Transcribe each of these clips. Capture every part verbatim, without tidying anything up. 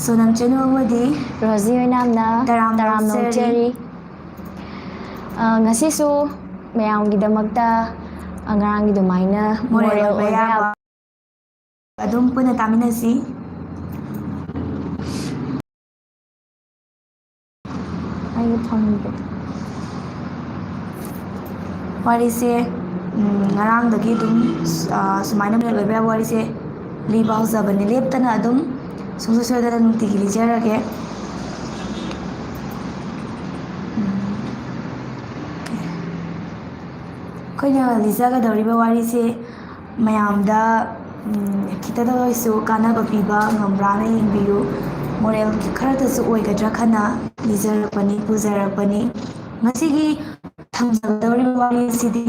ꯁꯣꯅꯝ ꯆꯅꯨ ꯑꯃꯗꯤ ꯔꯣꯖꯤ ꯑꯣꯏꯅꯥꯝꯅ ꯇꯔꯥꯝ ꯇꯔꯥꯝ ꯅꯣꯛꯆꯔꯤ꯫ ꯅꯣꯛꯆꯔꯤ꯫ ꯑ, ꯉꯁꯤꯁꯨ ꯃꯌꯥꯝꯒꯤꯗꯃꯛꯇ, ꯑ, ꯉꯔꯥꯡꯒꯤ ꯑꯗꯨꯃꯥꯏꯅ ꯃꯣꯔꯦꯜ ꯃꯣꯔꯦꯜ ꯑꯣꯏꯕ ꯑꯣꯏꯕ ꯌꯥꯕ ꯌꯥꯕ ꯑꯗꯨꯝ ꯄꯨꯟꯅ ꯇꯥꯃꯤꯟꯅꯁꯤ꯫ ꯑꯩꯒꯤ ꯐꯪꯗꯦ꯫ ꯋꯥꯔꯤꯁꯦ, ꯎꯝ, ꯉꯔꯥꯡꯗꯒꯤ ꯑꯗꯨꯝ, ꯑ, ꯁꯨꯃꯥꯏꯅ ꯃꯣꯔꯦꯜ ꯑꯣꯏꯕ ꯌꯥꯕ ꯋꯥꯔꯤꯁꯦ ꯂꯤꯕ ꯍꯧꯖꯕꯅꯤ꯫ ꯂꯦꯞꯇꯅ ꯑꯗꯨꯝ ꯁꯨꯡꯁꯣꯏ ꯁꯣꯏꯗꯅ ꯅꯨꯡꯇꯤꯒꯤ ꯂꯤꯖꯔꯒꯦ꯫ ꯎꯝ꯫ ꯑꯩꯈꯣꯏꯅ ꯂꯤꯖꯒꯗꯧꯔꯤꯕ ꯋꯥꯔꯤꯁꯦ ꯃꯌꯥꯝꯗ, ꯎꯝ, ꯈꯤꯇꯗ ꯑꯣꯏꯁꯨ ꯀꯥꯟꯅꯕ ꯄꯤꯕ ꯉꯝꯕ꯭ꯔꯥꯅ ꯌꯦꯡꯕꯤꯌꯨ꯫ ꯃꯣꯔꯦꯜ ꯈꯔꯗꯁꯨ ꯑꯣꯏꯒꯗ꯭ꯔꯥ ꯈꯟꯅ ꯂꯤꯖꯔꯛꯄꯅꯤ, ꯄꯨꯖꯔꯛꯄꯅꯤ꯫ ꯉꯁꯤꯒꯤ ꯊꯝꯖꯒꯗꯧꯔꯤꯕ ꯋꯥꯔꯤ ꯑꯁꯤꯗꯤ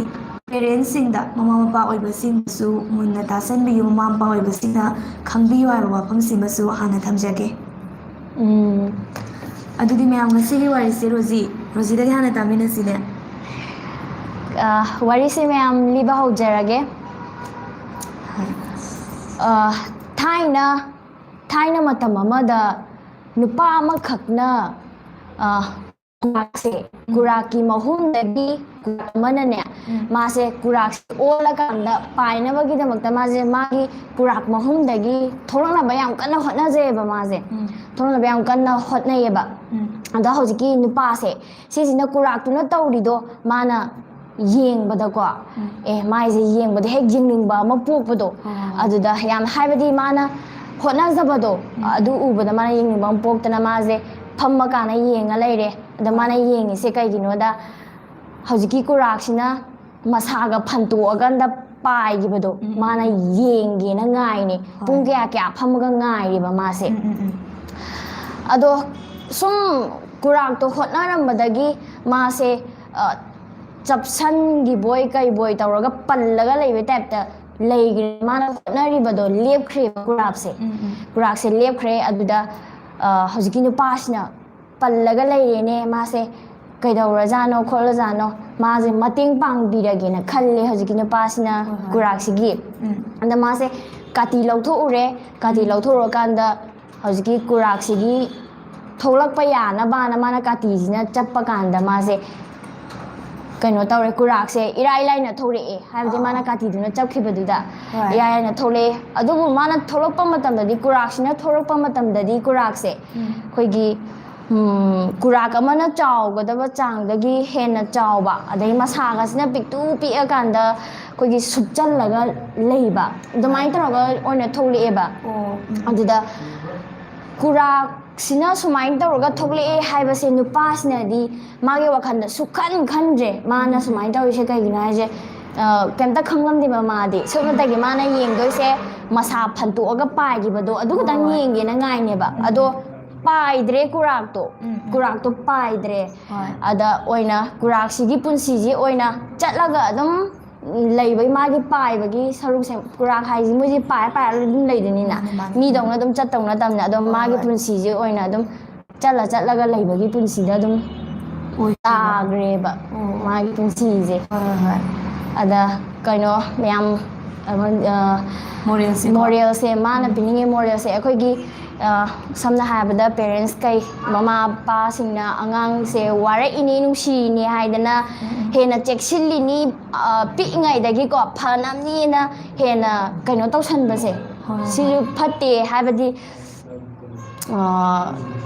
ꯄꯦꯔꯦꯟꯁꯁꯤꯡꯗ, ꯃꯃꯥ ꯃꯄꯥ ꯑꯣꯏꯕꯁꯤꯡꯗꯁꯨ ꯃꯨꯟꯅ ꯇꯥꯁꯟꯕꯤꯌꯨ, ꯃꯃꯥ ꯃꯄꯥ ꯑꯣꯏꯕꯁꯤꯡꯅ ꯈꯪꯕꯤꯌꯨ ꯍꯥꯏꯕ ꯋꯥꯐꯝꯁꯤꯃꯁꯨ ꯍꯥꯟꯅ ꯊꯝꯖꯒꯦ꯫ ꯎꯝ, ꯑꯗꯨꯗꯤ ꯃꯌꯥꯝ, ꯉꯁꯤꯒꯤ ꯋꯥꯔꯤꯁꯦ ꯔꯣꯖꯤ, ꯔꯣꯖꯤꯗꯒꯤ ꯍꯥꯟꯅ ꯇꯥꯃꯤꯟꯅꯁꯤꯅꯦ꯫ ꯑ, ꯋꯥꯔꯤꯁꯦ ꯃꯌꯥꯝ ꯂꯤꯕ ꯍꯧꯖꯔꯒꯦ꯫ ꯍꯣꯏ꯫ ꯑ, ꯊꯥꯏꯅ, ꯊꯥꯏꯅ ꯃꯇꯝ ꯑꯃꯗ ꯅꯨꯄꯥ ꯑꯃꯈꯛꯅ, ꯑ, ꯀꯨꯔꯥꯛꯁꯦ, ꯀꯨꯔꯥꯛꯀꯤ ꯃꯍꯨꯝꯗꯒꯤ ꯀꯨꯔꯥꯛ ꯑꯃꯅꯅꯦ, ꯎꯝ꯫ ꯃꯥꯁꯦ ꯀꯨꯔꯥꯛꯁꯦ ꯑꯣꯜꯂꯀꯥꯟꯗ ꯄꯥꯏꯅꯕꯒꯤꯗꯃꯛꯇ ꯃꯥꯁꯦ ꯃꯥꯒꯤ ꯀꯨꯔꯥꯛ ꯃꯍꯨꯝꯗꯒꯤ ꯊꯣꯛꯂꯛꯅꯕ ꯌꯥꯝ ꯀꯟꯅ ꯍꯣꯠꯅꯖꯩꯑꯕ ꯃꯥꯁꯦ꯫ ꯎꯝ꯫ ꯊꯣꯛꯂꯛꯅꯕ ꯌꯥꯝ ꯀꯟꯅ ꯍꯣꯠꯅꯩꯌꯦꯕ꯫ ꯎꯝ꯫ ꯑꯗꯣ ꯍꯧꯖꯤꯛꯀꯤ ꯅꯨꯄꯥꯁꯦ, ꯁꯤꯁꯤꯅ ꯀꯨꯔꯥꯛꯇꯨꯅ ꯇꯧꯔꯤꯗꯣ ꯃꯥꯅ ꯌꯦꯡꯕꯗꯀꯣ, ꯎꯝ꯫ ꯑꯦ, ꯃꯥꯏꯁꯦ ꯌꯦꯡꯕꯗ ꯍꯦꯛ ꯌꯦꯡꯅꯤꯡꯕ ꯑꯃ ꯄꯣꯛꯄꯗꯣ, ꯍꯣꯏ, ꯍꯣꯏ, ꯍꯣꯏ꯫ ꯑꯗꯨꯗ ꯌꯥꯝ, ꯍꯥꯏꯕꯗꯤ ꯃꯥꯅ ꯍꯣꯠꯅꯖꯕꯗꯣ, ꯎꯝ꯫ ꯑꯗꯨ ꯎꯕꯗ ꯃꯥꯅ ꯌꯦꯡꯅꯤꯡꯕ ꯑꯃ ꯄꯣꯛꯇꯅ ꯃꯥꯁꯦ ꯐꯝꯃꯀꯥꯟꯗ ꯌꯦꯡꯉ ꯂꯩꯔꯦ꯫ ꯑꯗ ꯃꯥꯅ ꯌꯦꯡꯉꯤꯁꯦ ꯀꯩꯒꯤꯅꯣꯗ, ꯍꯧꯖꯤꯛꯀꯤ ꯀꯨꯔꯥꯛꯁꯤꯅ ꯃꯁꯥꯒ ꯐꯟꯇꯣꯛꯑꯀꯥꯟꯗ ꯄꯥꯏꯈꯤꯕꯗꯣ, ꯎꯝ, ꯃꯥꯅ ꯎꯝ꯫ ꯌꯦꯡꯒꯦꯅ ꯉꯥꯏꯅꯦ꯫ ꯍꯣꯏ꯫ ꯄꯨꯡ ꯀꯌꯥ ꯀꯌꯥ ꯐꯝꯃꯒ ꯉꯥꯏꯔꯤꯕ ꯃꯥꯁꯦ꯫ ꯎꯝ, ꯎꯝ, ꯎꯝ꯫ ꯑꯗꯣ ꯁꯨꯝ ꯀꯨꯔꯥꯛꯇꯣ ꯍꯣꯠꯅꯔꯝꯕꯗꯒꯤ ꯃꯥꯁꯦ, ꯑ, ꯆꯞꯁꯟꯈꯤꯕꯣꯏ ꯀꯩꯕꯣꯏ ꯇꯧꯔꯒ ꯄꯜꯂꯒ ꯂꯩꯕꯩ ꯇꯥꯏꯞꯇ ꯂꯩꯈ꯭ꯔꯦ꯫ ꯃꯥꯅ ꯍꯣꯠꯅꯔꯤꯕꯗꯣ ꯂꯦꯞꯈ꯭ꯔꯦꯕ ꯀꯨꯔꯥꯛꯁꯦ꯫ ꯎꯝ, ꯎꯝ꯫ ꯀꯨꯔꯥꯛꯁꯦ ꯂꯦꯞꯈ꯭ꯔꯦ꯫ ꯑꯗꯨꯗ, ꯑ, ꯍꯧꯖꯤꯛꯀꯤ ꯅꯨꯄꯥꯁꯤꯅ ꯄꯜꯂꯒ ꯂꯩꯔꯦꯅꯦ ꯃꯥꯁꯦ, ꯀꯩꯗꯧꯔꯖꯥꯠꯅꯣ ꯈꯣꯠꯂꯖꯥꯠꯅꯣ, ꯃꯥꯁꯦ ꯃꯇꯦꯡ ꯄꯥꯡꯕꯤꯔꯒꯦꯅ ꯈꯜꯂꯦ ꯍꯧꯖꯤꯛꯀꯤ ꯅꯨꯄꯥꯁꯤꯅ ꯍꯣꯏ, ꯍꯣꯏ꯫ ꯀꯨꯔꯥꯛꯁꯤꯒꯤ꯫ ꯎꯝ꯫ ꯑꯗ ꯃꯥꯁꯦ ꯀꯥꯇꯤ ꯂꯧꯊꯣꯛꯎꯔꯦ꯫ ꯀꯥꯇꯤ ꯎꯝ꯫ ꯂꯧꯊꯣꯛꯎꯔꯀꯥꯟꯗ ꯍꯧꯖꯤꯛꯀꯤ ꯀꯨꯔꯥꯛꯁꯤꯒꯤ ꯊꯣꯛꯂꯛꯄ ꯌꯥꯅꯕꯅ ꯃꯥꯅ ꯀꯥꯇꯤꯁꯤꯅ ꯆꯞꯄ ꯀꯥꯟꯗ ꯃꯥꯁꯦ ꯀꯩꯅꯣ ꯇꯧꯔꯦ, ꯀꯨꯔꯥꯛꯁꯦ ꯏꯔꯥꯏ ꯂꯥꯏꯅ ꯊꯣꯛꯂꯛꯑꯦ, ꯍꯥꯏꯕꯗꯤ ꯃꯥꯅ ꯀꯥꯇꯤꯗꯨꯅ ꯆꯞꯈꯤꯕꯗꯨꯗ ꯏꯔꯥꯏ ꯂꯥꯏꯅ ꯊꯣꯛꯂꯛꯑꯦ꯫ ꯑꯗꯨꯕꯨ ꯃꯥꯅ ꯊꯣꯛꯂꯛꯄ ꯃꯇꯝꯗꯗꯤ, ꯀꯨꯔꯥꯛꯁꯤꯅ ꯊꯣꯛꯂꯛꯄ ꯃꯇꯝꯗꯗꯤ ꯀꯨꯔꯥꯛꯁꯦ ꯑꯩꯈꯣꯏꯒꯤ ꯎꯝ, ꯀꯨꯔꯥꯛ ꯑꯃꯅ ꯆꯥꯎꯒꯗꯕ ꯆꯥꯡꯗꯒꯤ ꯍꯦꯟꯅ ꯆꯥꯎꯕ, ꯑꯗꯩ ꯃꯁꯥꯒꯁꯤꯅ ꯄꯤꯛꯇꯨ ꯄꯤꯛꯑꯀꯥꯟꯗ ꯑꯩꯈꯣꯏꯒꯤ ꯁꯨꯞꯆꯜꯂꯒ ꯂꯩꯕ, ꯑꯗꯨꯃꯥꯏꯅ ꯇꯧꯔꯒ ꯑꯣꯏꯅ ꯊꯣꯛꯂꯛꯑꯦꯕ꯫ ꯑꯗꯨꯗ ꯀꯨꯔꯥꯛꯁꯤꯅ ꯁꯨꯃꯥꯏꯅ ꯇꯧꯔꯒ ꯊꯣꯛꯂꯛꯑꯦ ꯍꯥꯏꯕꯁꯦ ꯅꯨꯄꯥꯁꯤꯅꯗꯤ ꯃꯥꯒꯤ ꯋꯥꯈꯜꯗ ꯁꯨꯛꯈꯟ ꯈꯟꯗ꯭ꯔꯦ꯫ ꯃꯥꯅ ꯁꯨꯃꯥꯏꯅ ꯇꯧꯔꯤꯁꯦ ꯀꯩꯒꯤꯅꯣ ꯍꯥꯏꯁꯦ, ꯑ, ꯀꯩꯝꯇ ꯈꯪꯂꯝꯗꯦꯕ ꯃꯥꯗꯤ꯫ ꯁꯨꯞꯅꯇꯒꯤ ꯃꯥꯅ ꯌꯦꯡꯗꯣꯏꯁꯦ ꯃꯁꯥ ꯐꯟꯇꯣꯛꯑꯒ ꯄꯥꯏꯈꯤꯕꯗꯣ, ꯑꯗꯨ ꯈꯛꯇꯪ ꯌꯦꯡꯒꯦꯅ ꯉꯥꯏꯅꯦꯕ꯫ ꯑꯗꯣ ꯄꯥꯏꯗ꯭ꯔꯦ ꯀꯨꯔꯥꯛꯇꯣ꯫ ꯀꯨꯔꯥꯛꯇꯣ ꯄꯥꯏꯗ꯭ꯔꯦ꯫ ꯑꯗ ꯑꯣꯏꯅ ꯀꯨꯔꯥꯛꯁꯤꯒꯤ ꯄꯨꯟꯁꯤꯁꯤ ꯑꯣꯏꯅ ꯆꯠꯂꯒ ꯑꯗꯨꯝ ꯂꯩꯕꯒꯤ, ꯃꯥꯒꯤ ꯄꯥꯏꯕꯒꯤ ꯁꯔꯨꯛꯁꯦ, ꯀꯨꯔꯥꯛ ꯍꯥꯏꯁꯤ ꯃꯣꯏꯁꯦ ꯄꯥꯏꯔ ꯄꯥꯏꯔꯒ ꯑꯗꯨꯝ ꯂꯩꯗꯣꯏꯅꯤꯅ꯫ ꯃꯤꯗꯧꯅ ꯑꯗꯨꯝ ꯆꯠꯇꯧ ꯅꯠꯇꯕꯅꯤꯅ, ꯑꯗꯨꯝ ꯃꯥꯒꯤ ꯄꯨꯟꯁꯤꯁꯦ ꯑꯣꯏꯅ ꯑꯗꯨꯝ ꯆꯠꯂ ꯆꯠꯂꯒ ꯂꯩꯕꯒꯤ ꯄꯨꯟꯁꯤꯗ ꯑꯗꯨꯝ ꯇꯥꯈ꯭ꯔꯦꯕ ꯃꯥꯒꯤ ꯄꯨꯟꯁꯤꯁꯦ꯫ ꯑꯗ ꯀꯩꯅꯣ ꯃꯌꯥꯝ, ꯑ, moralꯁꯦ ꯃꯥꯅ ꯄꯤꯅꯤꯡꯉꯤ moralꯁꯦ ꯑꯩꯈꯣꯏꯒꯤ, ꯑ, ꯁꯝꯅ ꯍꯥꯏꯔꯕꯗ parents ꯀꯩ, ꯃꯃꯥ ꯃꯄꯥꯁꯤꯡꯅ ꯑꯉꯥꯡꯁꯦ ꯋꯥꯔꯛꯏꯅꯤ, ꯅꯨꯡꯁꯤꯔꯤꯅꯤ ꯍꯥꯏꯗꯅ ꯍꯦꯟꯅ ꯆꯦꯛꯁꯤꯜꯂꯤꯅꯤ, ꯑ, ꯄꯤꯛꯏꯉꯩꯗꯒꯤꯀꯣ ꯐꯅꯕꯅꯤꯅ ꯍꯦꯟꯅ ꯀꯩꯅꯣ ꯇꯧꯁꯟꯕꯁꯦ꯫ ꯁꯤꯁꯨ ꯐꯠꯇꯦ꯫ ꯍꯥꯏꯕꯗꯤ ꯑ,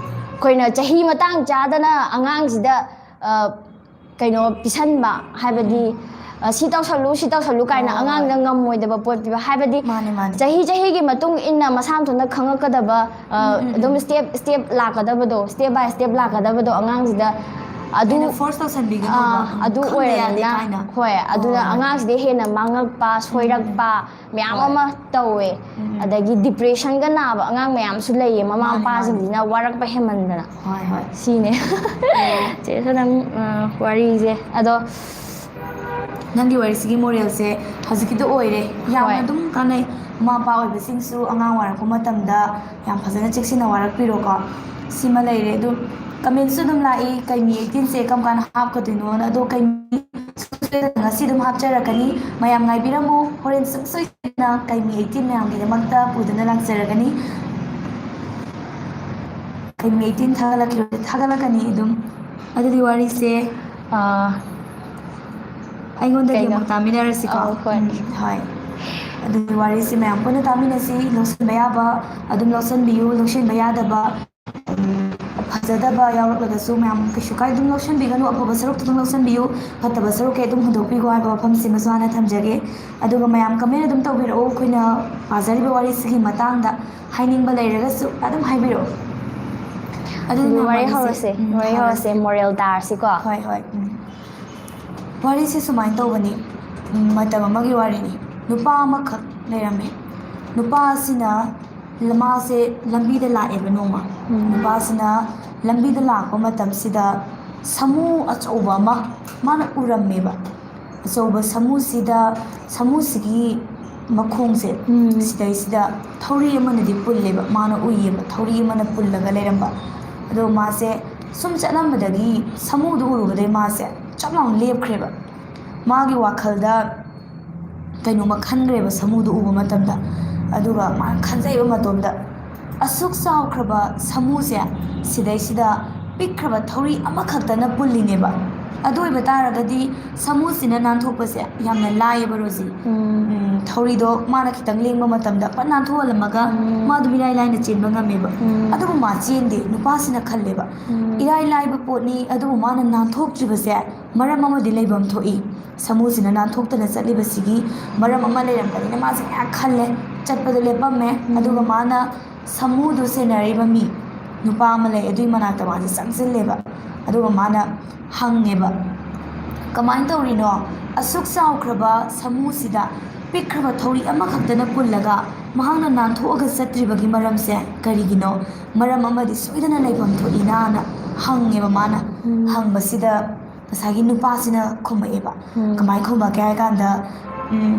ꯑꯩꯈꯣꯏꯅ ꯆꯍꯤ ꯃꯇꯥꯡ ꯆꯥꯗꯅ ꯑꯉꯥꯡꯁꯤꯗ, ꯑ, ꯀꯩꯅꯣ ꯄꯤꯁꯟꯕ, ꯍꯥꯏꯕꯗꯤ, ꯑ, ꯁꯤ ꯇꯧꯁꯜꯂꯨ, ꯁꯤ ꯇꯧꯁꯜꯂꯨ ꯀꯥꯏꯅ ꯑꯉꯥꯡꯗ ꯉꯝꯃꯣꯏꯗꯕ ꯄꯣꯠ ꯄꯤꯕ, ꯍꯥꯏꯕꯗꯤ ꯆꯍꯤ ꯆꯍꯤꯒꯤ ꯃꯇꯨꯡ ꯏꯟꯅ ꯃꯁꯥ ꯃꯊꯟꯇ ꯈꯪꯉꯛꯀꯗꯕ, ꯑ, ꯑꯗꯨꯝ step step ꯂꯥꯛꯀꯗꯕꯗꯣ, step by step ꯂꯥꯛꯀꯗꯕꯗꯣ ꯑꯉꯥꯡꯁꯤꯗ ꯑꯗꯨ, ꯑꯗꯨ ꯑꯣꯏꯔꯕꯅꯤꯅ, ꯍꯣꯏ, ꯑꯗꯨꯅ ꯑꯉꯥꯡꯁꯤꯗ ꯍꯦꯟꯅ ꯃꯥꯡꯉꯛꯄ, ꯁꯣꯏꯔꯛꯄ ꯃꯌꯥꯝ ꯑꯃ ꯇꯧꯋꯦ꯫ ꯑꯗꯒꯤ depressionꯒ ꯅꯥꯕ ꯑꯉꯥꯡ ꯃꯌꯥꯝꯁꯨ ꯂꯩꯌꯦ, ꯃꯃꯥ ꯃꯄꯥꯁꯤꯡꯁꯤꯅ ꯋꯥꯔꯛꯄ ꯍꯦꯟꯃꯟꯗꯅ꯫ ꯁꯤꯅꯦ꯫ ꯆꯦ ꯁꯅꯝ, ꯑ, ꯋꯥꯔꯤꯁꯦ꯫ ꯑꯗꯣ ꯅꯪꯒꯤ ꯋꯥꯔꯤꯁꯤꯒꯤ moralꯁꯦ ꯍꯧꯖꯤꯛꯀꯤꯗꯣ ꯑꯣꯏꯔꯦ꯫ ꯌꯥꯝꯅ ꯑꯗꯨꯝ ꯀꯥꯟꯅꯩ꯫ ꯃꯃꯥ ꯃꯄꯥ ꯑꯣꯏꯕꯁꯤꯡꯁꯨ ꯑꯉꯥꯡ ꯋꯥꯔꯛꯄ ꯃꯇꯝꯗ ꯌꯥꯝ ꯐꯖꯅ ꯆꯦꯛꯁꯤꯟꯅ ꯋꯥꯔꯛꯄꯤꯔꯣꯀꯣ꯫ ꯁꯤꯃ ꯂꯩꯔꯦ꯫ ꯑꯗꯨ commentꯁꯨ ꯑꯗꯨꯝ ꯂꯥꯛꯏ, "ꯀꯩꯃꯤ eighteenꯁꯦ ꯀꯔꯝ ꯀꯥꯟꯗ ꯍꯥꯞꯀꯗꯣꯏꯅꯣꯅ?" ꯑꯗꯣ ꯀꯩꯃꯤ ꯉꯁꯤ ꯑꯗꯨꯝ ꯍꯥꯞꯆꯔꯛꯀꯅꯤ꯫ ꯃꯌꯥꯝ ꯉꯥꯏꯕꯤꯔꯝꯃꯨ꯫ ꯍꯣꯔꯦꯟ ꯁꯨꯡꯁꯣꯏ ꯁꯣꯏꯗꯅ ꯀꯩꯃꯤ eighteen ꯃꯌꯥꯝꯒꯤꯗꯃꯛꯇ ꯄꯨꯗꯨꯅ ꯂꯥꯛꯆꯔꯒꯅꯤ꯫ ꯑꯩ ꯃꯩꯇꯩꯅ ꯊꯥꯒꯠꯂꯛꯈꯤꯔꯣꯏ, ꯊꯥꯒꯠꯂꯛꯀꯅꯤ ꯑꯗꯨꯝ꯫ ꯑꯗꯨꯗꯤ ꯋꯥꯔꯤꯁꯦ, ꯑꯥ, ꯑꯩꯉꯣꯟꯗꯒꯤ ꯀꯩꯅꯣ? ꯑꯃꯨꯛ ꯇꯥꯃꯤꯟꯅꯔꯁꯤꯀꯣ꯫ ꯑꯧ, ꯍꯣꯏ꯫ ꯎꯝ, ꯍꯣꯏ꯫ ꯑꯗꯨꯗꯤ ꯋꯥꯔꯤꯁꯦ ꯃꯌꯥꯝ ꯄꯨꯟꯅ ꯇꯥꯃꯤꯟꯅꯁꯤ꯫ ꯂꯧꯁꯤꯟꯕ ꯌꯥꯕ ꯑꯗꯨꯝ ꯂꯧꯁꯤꯟꯕꯤꯌꯨ, ꯂꯧꯁꯤꯟꯕ ꯌꯥꯗꯕ, ꯎꯝ, ꯐꯖꯗꯕ ꯌꯥꯎꯔꯛꯂꯒꯁꯨ ꯃꯌꯥꯝ ꯀꯩꯁꯨ ꯀꯥꯏ, ꯑꯗꯨꯝ ꯂꯧꯁꯤꯟꯕꯤꯒꯅꯨ꯫ ꯑꯐꯕ ꯁꯔꯨꯛꯇꯨ ꯑꯗꯨꯝ ꯂꯧꯁꯤꯟꯕꯤꯌꯨ, ꯐꯠꯇꯕ ꯁꯔꯨꯛꯀꯤ ꯑꯗꯨꯝ ꯍꯨꯟꯗꯣꯛꯄꯤꯈꯣ ꯍꯥꯏꯕ ꯋꯥꯐꯝꯁꯤꯃꯁꯨ ꯍꯥꯟꯅ ꯊꯝꯖꯒꯦ꯫ ꯑꯗꯨꯒ ꯃꯌꯥꯝ comment ꯑꯗꯨꯝ ꯇꯧꯕꯤꯔꯛꯎ, ꯑꯩꯈꯣꯏꯅ ꯄꯥꯖꯔꯤꯕ ꯋꯥꯔꯤꯁꯤꯒꯤ ꯃꯇꯥꯡꯗ ꯍꯥꯏꯅꯤꯡꯕ ꯂꯩꯔꯒꯁꯨ ꯑꯗꯨꯝ ꯍꯥꯏꯕꯤꯔꯛꯑꯣ꯫ ꯑꯗꯨꯅ ꯋꯥꯔꯤ ꯋꯥꯔꯤꯁꯦ, ꯍꯧꯔꯁꯦ, ꯎꯝ, ꯋꯥꯔꯤ ꯍꯧꯔꯁꯦ꯫ ꯍꯧꯔꯁꯦ, moral ꯇꯥꯔꯁꯤꯀꯣ꯫ ꯍꯣꯏ, ꯍꯣꯏ, ꯎꯝ꯫ ꯋꯥꯔꯤꯁꯦ ꯁꯨꯃꯥꯏꯅ ꯇꯧꯕꯅꯤ, ꯎꯝ, ꯃꯇꯝ ꯑꯃꯒꯤ ꯋꯥꯔꯤꯅꯤ꯫ ꯅꯨꯄꯥ ꯑꯃꯈꯛ ꯂꯩꯔꯝꯃꯦ꯫ ꯅꯨꯄꯥ ꯑꯁꯤꯅ, ꯃꯥꯁꯦ ꯂꯝꯕꯤꯗ ꯂꯥꯛꯑꯦꯕ ꯅꯣꯡꯃ꯫ ꯎꯝ꯫ ꯅꯨꯄꯥꯁꯤꯅ ꯂꯝꯕꯤꯗ ꯂꯥꯛꯄ ꯃꯇꯝꯁꯤꯗ ꯁꯥꯃꯨ ꯑꯆꯧꯕ ꯑꯃ ꯃꯥꯅ ꯎꯔꯝꯃꯦꯕ꯫ ꯑꯆꯧꯕ ꯁꯥꯃꯨꯁꯤꯗ, ꯁꯥꯃꯨꯁꯤꯒꯤ ꯃꯈꯣꯡꯁꯦ, ꯎꯝ꯫ ꯁꯤꯗꯩꯁꯤꯗ ꯊꯧꯔꯤ ꯑꯃꯅꯗꯤ ꯄꯨꯜꯂꯦꯕ, ꯃꯥꯅ ꯎꯏꯌꯦꯕ, ꯊꯧꯔꯤ ꯑꯃꯅ ꯄꯨꯜꯂꯒ ꯂꯩꯔꯝꯕ꯫ ꯑꯗꯣ ꯃꯥꯁꯦ ꯁꯨꯝ ꯆꯠꯂꯝꯕꯗꯒꯤ ꯁꯥꯃꯨꯗꯨ ꯎꯔꯨꯕꯗꯩ ꯃꯥꯁꯦ ꯆꯞ ꯂꯥꯎꯅ ꯂꯦꯞꯈ꯭ꯔꯦꯕ꯫ ꯃꯥꯒꯤ ꯋꯥꯈꯜꯗ ꯀꯩꯅꯣꯝꯃ ꯈꯟꯈ꯭ꯔꯦꯕ ꯁꯥꯃꯨꯗꯨ ꯎꯕ ꯃꯇꯝꯗ꯫ ꯑꯗꯨꯒ ꯃꯥꯅ ꯈꯟꯖꯩꯕ ꯃꯇꯣꯝꯗ, "ꯑꯁꯨꯛ ꯆꯥꯎꯈ꯭ꯔꯕ ꯁꯥꯃꯨꯁꯦ ꯁꯤꯗꯩꯁꯤꯗ ꯄꯤꯛꯈ꯭ꯔꯕ ꯊꯧꯔꯤ ꯑꯃꯈꯛꯇꯅ ꯄꯨꯜꯂꯤꯅꯦꯕ꯫ ꯑꯗꯨ ꯑꯣꯏꯕ ꯇꯥꯔꯒꯗꯤ ꯁꯥꯃꯨꯁꯤꯅ ꯅꯥꯟꯊꯣꯛꯄꯁꯦ ꯌꯥꯝꯅ ꯂꯥꯏꯌꯦꯕ, ꯔꯣꯖꯤ꯫ ꯎꯝ꯫ ꯎꯝ, ꯊꯧꯔꯤꯗꯣ ꯃꯥꯅ ꯈꯤꯇꯪ ꯂꯦꯡꯕ ꯃꯇꯝꯗ ꯄꯠ ꯅꯥꯟꯊꯣꯛꯍꯜꯂꯝꯃꯒ ꯎꯝ꯫ ꯃꯥ ꯑꯗꯨꯝ ꯏꯔꯥꯏ ꯂꯥꯏꯅ ꯆꯦꯟꯕ ꯉꯝꯃꯦꯕ꯫ ꯎꯝ꯫ ꯑꯗꯨꯕꯨ ꯃꯥ ꯆꯦꯟꯗꯦ, ꯅꯨꯄꯥꯁꯤꯅ ꯈꯜꯂꯦꯕ꯫ ꯎꯝ꯫ ꯏꯔꯥꯏ ꯂꯥꯏꯕ ꯄꯣꯠꯅꯤ, ꯑꯗꯨꯕꯨ ꯃꯥꯅ ꯅꯥꯟꯊꯣꯛꯇ꯭ꯔꯤꯕꯁꯦ ꯃꯔꯝ ꯑꯃꯗꯤ ꯂꯩꯐꯝ ꯊꯣꯛꯏ꯫ ꯁꯥꯃꯨꯁꯤꯅ ꯅꯥꯟꯊꯣꯛꯇꯅ ꯆꯠꯂꯤꯕꯁꯤꯒꯤ ꯃꯔꯝ ꯑꯃ ꯂꯩꯔꯝꯒꯅꯤꯅ ꯃꯥꯁꯦ ꯉꯥꯏꯍꯥꯛ ꯈꯜꯂꯦ, ꯆꯠꯄꯗꯣ ꯂꯦꯞꯄꯝꯃꯦ꯫ ꯎꯝ꯫ ꯑꯗꯨꯒ ꯃꯥꯅ ꯁꯥꯃꯨꯗꯨ ꯁꯦꯟꯅꯔꯤꯕ ꯃꯤ, ꯅꯨꯄꯥ ꯑꯃ ꯂꯩ, ꯑꯗꯨꯒꯤ ꯃꯅꯥꯛꯇ ꯃꯥꯁꯦ ꯆꯪꯁꯤꯜꯂꯦꯕ꯫ ꯑꯗꯨꯒ ꯃꯥꯅ ꯍꯪꯉꯦꯕ, "ꯀꯃꯥꯏꯅ ꯇꯧꯔꯤꯅꯣ? ꯑꯁꯨꯛ ꯆꯥꯎꯈ꯭ꯔꯕ ꯁꯥꯃꯨꯁꯤꯗ ꯄꯤꯛꯈ꯭ꯔꯕ ꯊꯧꯔꯤ ꯑꯃꯈꯛꯇꯅ ꯄꯨꯜꯂꯒ ꯃꯍꯥꯛꯅ ꯅꯥꯟꯊꯣꯛꯑꯒ ꯆꯠꯇ꯭ꯔꯤꯕꯒꯤ ꯃꯔꯝꯁꯦ ꯀꯔꯤꯒꯤꯅꯣ? ꯃꯔꯝ ꯑꯃꯗꯤ ꯁꯣꯏꯗꯅ ꯂꯩꯐꯝ ꯊꯣꯛꯏꯅ"ꯅ ꯍꯪꯉꯦꯕ ꯃꯥꯅ꯫ ꯎꯝ꯫ ꯍꯪꯕꯁꯤꯗ ꯉꯁꯥꯏꯒꯤ ꯅꯨꯄꯥꯁꯤꯅ ꯈꯨꯝꯃꯛꯑꯦꯕ꯫ ꯎꯝ꯫ ꯀꯃꯥꯏ ꯈꯨꯝꯃꯛꯀꯦ ꯍꯥꯏ ꯀꯥꯟꯗ, ꯎꯝ,